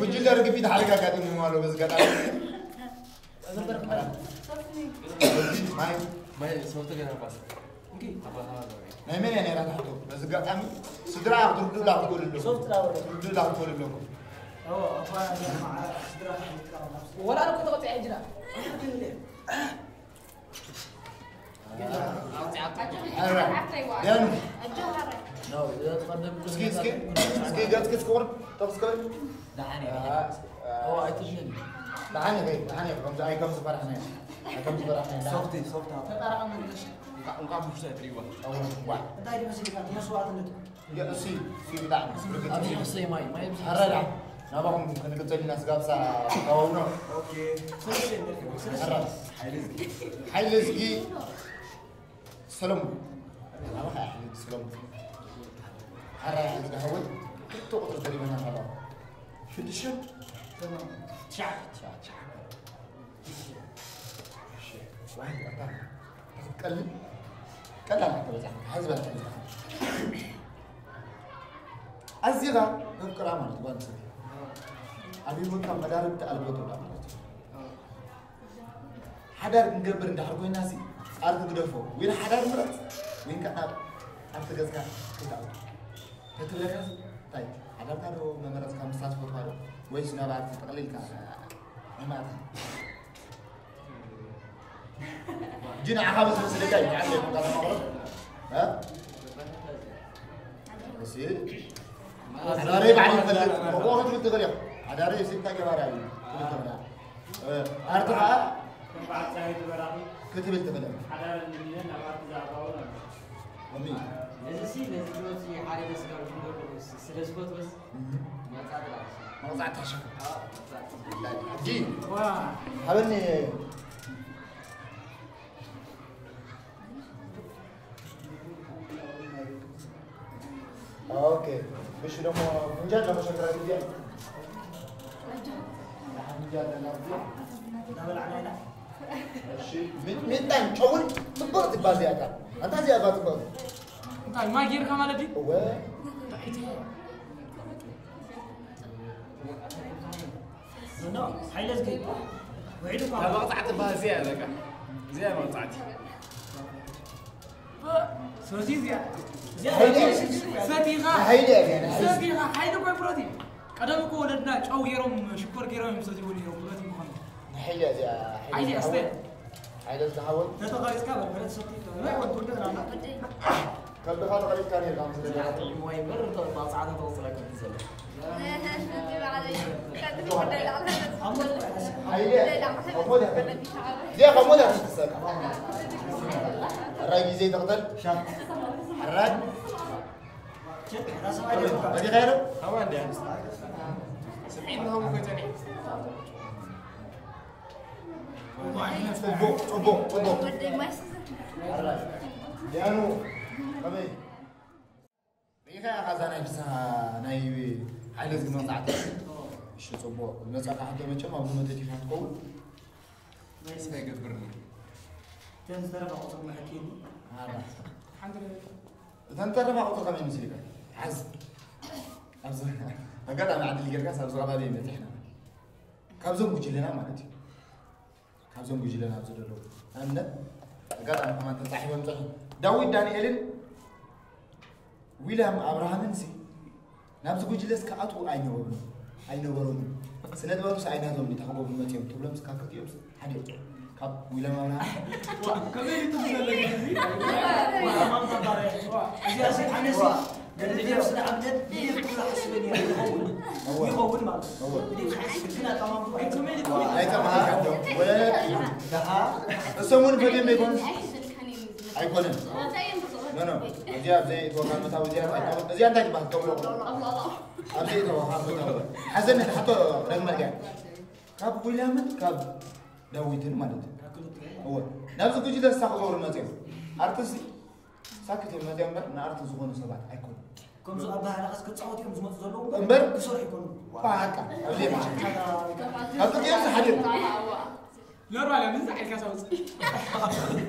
ጉጅለ ርግቢት ሓደጋ ኣጋጢሙ ኣሎ። በዚ ኣጋጣሚ ማይ ማይ ሶፍት ገና ባስ ናይ መን እያ ነይራ ትሕቶ? በዚ ኣጋጣሚ ስድራ ክትርድኡላ ክትኽእሉ ኣለኩም። ክትርድኡላ ክትኽእሉ ኣለኩም። ወላ እኮ ተቆጢዐ ጅራ ኧረ፣ ደኑ። እስኪ፣ እስኪ፣ እስኪ ገጽኪ እስኪ ቁርብ ጠቕስ ክብል። ደሓን እየ፣ ደሓን እየ። ደሓን እየ፣ ደሓን እየ። ከምዚ ኣይ ከም ዝፈራሕና እየ። ኣይ ከም ዝፈራሕና እየ። ሶፍቲ፣ ሶፍቲ። ተጣራቐ መለሽ። እንኳን ብሽታ ትሪዋ። እንታይ ይመስልካ? መስዋዕትነት እሱ፣ እሱ ብጣዕሚ ርግጽ ኣብዚ እዩ። ይመስለኝ ማይ፣ ማይ ኣብዚ ኣረዳ። ናባኹም ክንቅጽል ኢና። ስጋብ ሳ ተዋውኖ። ኦኬ። ኣረዳ። ሓይሊ እዝጊ ሰሎሞን። ናባኻ ሓይሊ እዝጊ ሰሎሞን። ኣረዳ፣ እዝጊ ሓወይ። ክልተ ቁጽሪ ተሪፈና ኣሎ። ሽዱሽተ? ትሽዓተ። ትሽዓተ። ዋይ፣ ኣታ ክትቀልል ቀላል ናት ተበጻሕ። ሓዚ በላ ተበጻሕ። ኣዚኻ ተፍቅራ ማለት ጓል ኣንስተይቲ። ኣብ ህይወትካ መዳርግቲ ኣልቦ ትብላ ማለት እዩ። ሓዳር ክንገብር እንድሕር ኮይና ሲ፣ ኣር ትግደፎ። ወይ ሓዳር ምረጽ፣ ወይ ከዓ ናብ ኣብቲ ገጽካ ክትኣቱ። ተትብለካ ሲ፣ እንታይ? ሓዳርካ ዶ መመረጽካ ምስታ ትፈትዋ ዶ? ወይስ ናብ ኣርቲ ጠቕሊልካ ዕማታ? ጂ ንዓኻ ብዝመስለካ እዩ፣ ንዓኻ እዩ፣ ከተማቕሮ። እ? እሲ፣ ሓዳረይ ባዕሉ ይፈልጥ። እኮ ክትብል ትኽእል ኢኻ። ሓዳረይ እሲ እንታይ ገባሪ እዩ? ትብል ትኽእል ኢኻ። እ፣ ኣርቲ ኸዓ ክትብል ትኽእል ኢኻ። ሓዳር እንድንየን ኣብ ኣርቲ ዝኣባውን ኣሎ። እሚ። እዚ ሲ፣ ነዚ ህይወት ሲ ሓደ ደስ ካብ ዝብሎ ስለ ዝፈትወስ፣ እህ። መቕጻዕቲ ሓሸኹ። ሕጂ ሃበኒ። ኦኬ። እሺ፣ ደሞ ፍንጃል ደሞ ሸክራ ግዜ። ፍንጃል ደሞ ግዜ። እሺ፣ ሚጥ-፣ ሚጣን ጨውን ጽቡቕ ትባል እዚኣ እታ። ኣንታ እዚኣ እባ ጽቡቕ። እንታይ ማይ ጌርካ ማለት ድዩ? እወ። እንታይ እቲ? ኖ፣ ሓይለ ዝገይ። ውዒሉ እኳ። እታ መቕጻዕቲ እባ እዚኣ እያ በቃ። እዚኣ እያ መቕጻዕቲ። ስለዚ እዚኣ፣ እዚኣ ሓይለ እያ። ሰቲኻ፣ ሓይለ እያ እዚኣ፣ ናይ ሓይለ። ሰቲኻ፣ ሓይሊ እኮ እዩ ፕሮቲን። ቀደም እኮ ወለድና ጨው ገይሮም፣ ሽኮር ገይሮም እዮም ሰትይዎ ነይሮም፣ ፕሮቲን ምዃኑ። ናይ ሓይለ እያ እዚኣ፣ ሓይለ ሓይለ እያ፣ ዝሓወ-፣ ኣስተያየት። ሓይለ ዝሓወ። ተተቐሪጽካ በርበረ ትሰቲ፣ ወይ ወንቱ እንደገና እና። ከብድኻ ተቐሪጽካ ነይርካ፣ ምስ ደለኻ። ጥዑም ወይ በር፣ እቶ መቕጻዕቲ ተቕጽለካ ዘሎ። ሓይለ፣ ካብ ሞት እያ፣ ካብ ሞት እያ ትሰካ። ሕራይ ግዜ ተቕተል። ሕራይ። በዲኻ ዶ? ከማን ድያ? ስምዒት ንኸም እኮ ይጸኒሕ። ጽቡቕ፣ ጽቡቕ፣ ጽቡቕ። ወደይ ማይ ስዘ። ሕራይ። ድያኑ፣ ከመይ? ርኢኻ ኢኻ እዛ ናይ ፍስሃ ናይ ሓይለ ዝግመ መቕጻዕቲ? እሺ፣ ጽቡቕ። መጻእካ ሕቶ መቸም ኣብ ዝመተ ዲኻ ትኸውን? ተስፋ ይገብር ነው። እተን ዝተረፋ ቁጽሪ መሐኪኒ። ኣራ። ሓንቲ እተን ዝተረፋ ቁጽሪ ከመይ ይመስልካ? ሓዝ። ኣብዚ ኣጋጣሚ ዓዲ ሊገርካስ ኣብዚ ከባቢ ይመጽሕና። ካብዞም ጉጅለና ማለት እዩ። ካብዞም ጉጅለና ኣብዚ ዘለዉ። ንኣብነት፣ ኣጋጣሚ ከማን ተጻሒፎም ጽሑፍ። ዳዊት ዳንኤልን ዊልያም ኣብርሃምን ሲ ናብዚ ጉጅለስ ክኣትዉ ኣይነበሩን፣ ኣይነበሮምን። ስነ ጥበብስ ኣይናቶም እዩ፣ እንታይ ክገብሩ መጺኦም ትብሎምስ ካብ ክልቲኦምስ ሓደ እዮም። ካብ ዊልያም ኣብርሃም ከመይ እዩ ትብሎ ዘለኺ እዚ? ኣማም ተባረ። እዚ ኣዚ ኣነስ ገለ ቪድዮ ስለ ኣብነት ቪድዮ ክብላ ሓስበ ነይረ ይኸውን። እወ። ይኸውን ማለት። እወ። ቪድዮ ዝሓስብ ግን ኣጠማምታ ኣይተማሃርኩም። ኣይተማሃርኩም። ወ-፣ ደሃ። እሶም እውን ፈትዮም ዘይኮኑስ? ኣይኮነን። ኖ፣ ኖ። እዚኣ ኣብ ዘይእተወካ መታዊ እዚኣ እንታይ ትበሃል? እዚኣ እንታይ ትበሃል? ተብሎ። ኣብ ዘይእተወካ መታዊ። ሓዘን እቲ ሕቶ ደግመልካ። ካብ ዊልያምን ካብ ዳዊትን ማለት እዩ። እወ። ናብዚ ጉጅለ እሳ ክገብሩ መፅዮም። ኣርትስቲ ሳክት እዮም መፅዮም እምበር ንኣርቲ ዝኾኑ ሰባት ኣይኮኑን። ከምዚ ኣባህላኻስ ክፃወቱ እዮም ዝመፁ ዘለዉ እምበር ክሰርሑ ኣይኮኑን። በቃ፣ ኣብዚ እዮም። ካብ ክልቲኦም ሓደ እዮም። ኖርማል እያ፣ ምንዛ ኢልካ ሳውፅ።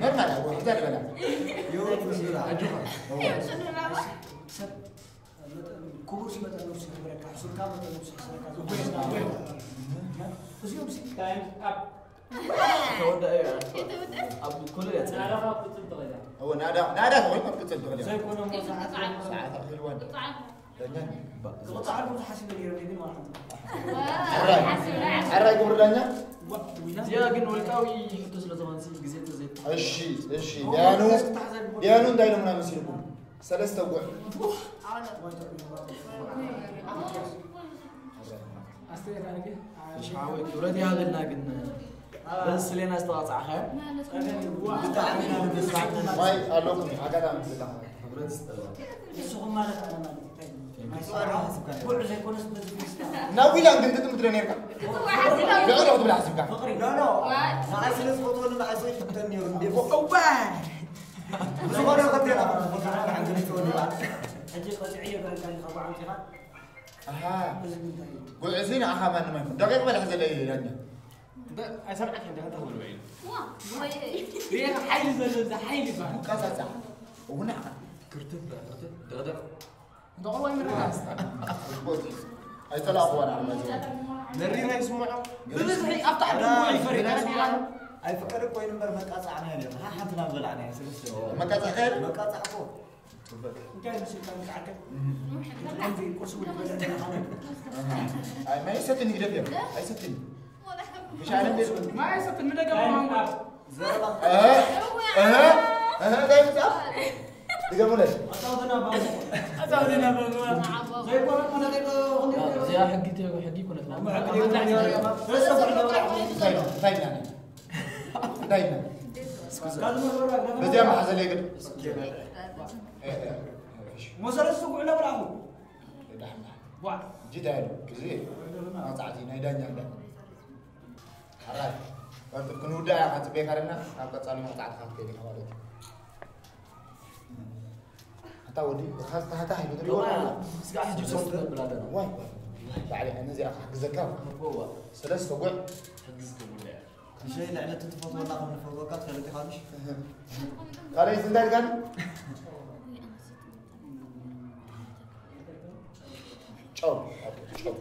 ኖርማል እያ፣ ወሕዛ ልበላ። ኣጆኻ። ሰብ መጠን፣ ክቡር ሲ መጠን ነብሱ ይኽብረካ፣ ሕሱርካ መጠን ነብሱ ይሕስረካ። እዚኦም ሲ ታይምስ ኣፕ። ተወዳኢ እያ። ኣብ ኩሉ እያ ጸኒሓ። ናዳ ክትጽል ትኽእል እያ። እወ፣ ናዳ፣ ናዳ ተኾይኑ ክትጽል ትኽእል እያ። ዘይኮነ እሞ ሰዓት ሰዓት ኣኺልዋ። ዳኛ። ክቕጻዓልኩም ዝሓስበ ነይረ፣ ግን ማለት ነው። ሕራይ፣ ሕራይ ክቡር ዳኛ። እዚኣ ግን ውልቃዊ ሕቶ ስለ ዝኾነ ግዜ ተዘይ- እሺ፣ እሺ። ዲያኑ፣ ዲያኑ እንታይ ኢሎምና መሲልኩም? ሰለስተ ጉዕ። ኣስተያየት ኣድርጌ። እሺ፣ ሓወይ፣ ክብረት ይሃበልና ግን፣ በዚ ስሌና ዝተዋጻዕኻዮ። ብጣዕሚ ኢና ንመስግን። ማይ ኣለኩም፣ ኣጋጣሚ ትብላ። ክብረት ይስጥልና። ንስኹም ማለት ኣነ ማለት እንታይ እዩ? ጉዕ ዘይኮነስ በዚ ፌስታ። ናብ ዊላን ግን ትጥምት ዶ ነርካ? ልዕሊ ክትብል ሓሲብካ? ፍቕሪ። ኖ፣ ኖ። ንዓይ ስለ ዝፈትወኒ ንዓይ ሰው ይፍተን ነይሩ እንዴ። እዋ! ብዝኾነ ከብደና፣ ብዝኾነ ሓንገሊት ትወኒ። ሕጂ ቀፂዐዮ በለካ እንዲ ካብ ዓውፂኻ። ኣሃ። እዚ እንታይ እዩ? ጉዕ እዚ ንዓኻ ማንም ኣይኮን። ደቂቕ በል ሕዘለይ ዳኛ። እንተ-፣ ኣይሰምዓካን ዲኻ እንታይ ክብል ውዒሉ? ዋ፣ ወይ። ሪኤኻ ሓይሊ ዘሎ እዚ ሓይሊ ይበሃል። ሙቃጻጻ። እውን ንዓኻ። ክርትፍ በል፣ ክርትፍ፣ ደቕደቕ። እንተቕርቦ ኣይምረካስ። ኣይተላእኽዋን ዓለማት። መሪር ኣይስምዖ። ብብዝሒ ኣብታ ዓዲ እኮ ይፈሪ። ኣይፍቀድ እኮ እዩ እምበር መቃጻዕና ነይርና። ሓንቲ ናብ በላዕና እያ፣ ሰለስተ። መቃጻዕ ከይድ? መቃጻዕ እኮ። እንታይ ምስልካ ምስ ዓርከይ? ከምዚ ቁርሲ እውን ትበልዕ ኣለኻ። ኣይ፣ ማይ ሰትኒ ግደፍ እዮም። ኣይሰትኒ። ብሻዕነ ቤት ማይ ሰትን ምደገም ማንጎ። ዘረባ። እህ፣ እህ፣ እህ፣ እንታይ ምጻፍ? ድገሙለይ። ኣጻውተና ባንጎ። ኣጻውተና ባንጎ። ዘይኮነ እኮ ነጢ-፣ እዚኣ ሕጊ ተ-፣ ሕጊ ኮነት ማለት። ሕጊ ኮነት። እንታይ ነው? እንታይ ነው? እንታይ ነው? በዚያ መሓዘለይ ግን። መሰረት ስጉዕ ነብራኹ። ዳሕና። ቧዕ። ጅዳ ያሉ ጊዜ መቕጻዕቲ ናይ ዳኛ እንዳ ሓራይ። ወንት ክንውዳ እያ፣ ክንጽበየካ ደና፣ ናብ ቀጻሊ መቕጻዕቲ ክትከይድ ኢኻ ማለት እዩ። ኣታ ወዲ፣ ብኻስ ታህታ ሂሉ ትሪኦ ኣለኻ። ስጋዕ ሕጂ ሰው ትነብል ኣለና። ዋይ፣ ዋይ። ላዕሊ፣ እነ እዚኣ ክሕግዘካ። እዋ። ሰለስተ ጉዕ። ሕግዝ ክብሉ እያ። እሺ፣ ልዕሊ እቲ ትፈትወና ከም ንፈትወካ ትፈልጥ ኢኻ ምሽ? ካልኣይ እንታይ ኢልካኒ? ጨው፣ ኦኬ፣ ጨው።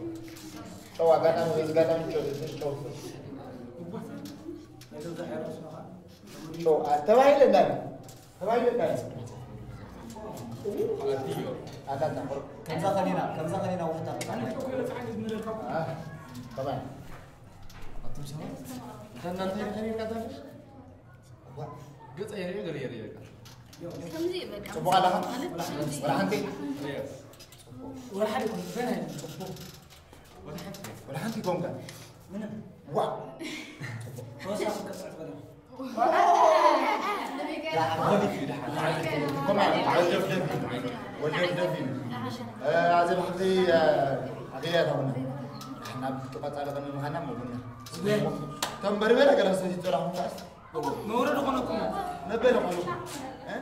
ጨው ኣጋጣሚ፣ በዚ ኣጋጣሚ ጨው፣ ትንሽ ጨው። ጨው፣ አ፣ ተባሂለ እንዳለ፣ ተባሂለ እንዳለ። ኣታ፣ ኣታ፣ ከምዛ ከኒና፣ ከምዛ ከኒና ውሕጣ። አ፣ ተባሂለ። ኣቱም ሰባት፣ ከእናንተ ይኸኒ ይቃጠል። ዋ፣ ገጸ የርኢ፣ ገለ የርኢ፣ በቃ። ከምዚ በቃ። ጽቡቕ ኣለኻ? ማለት ከምዚ። ወላ ሓንቲ? ሪኦ። ወላ ሓደ ይኮን፣ ገና የለን። ወላ ሓንቲ? ወላ ሓንቲ ይኮንካ? ምንም። ዋ። ተወሳኺ ክትቀጽዕ ትኽእል ኢኻ። ወዲፍ እዩ ደሓን። ኮማ፣ ወደፍ ደፍ እዩ። ወደፍ ደፍ እዩ። እ፣ ኣዚ ብሓፍተይ፣ እ፣ ኣገያ ታሁና። ናብ ቀጻሊ ቀን ምኻና መጉና። ተንበርበረ ገለ ሰው ይጥራሁን ታስ? መውረድ ኾነኩም። ነበረ ኾነኩም። እ?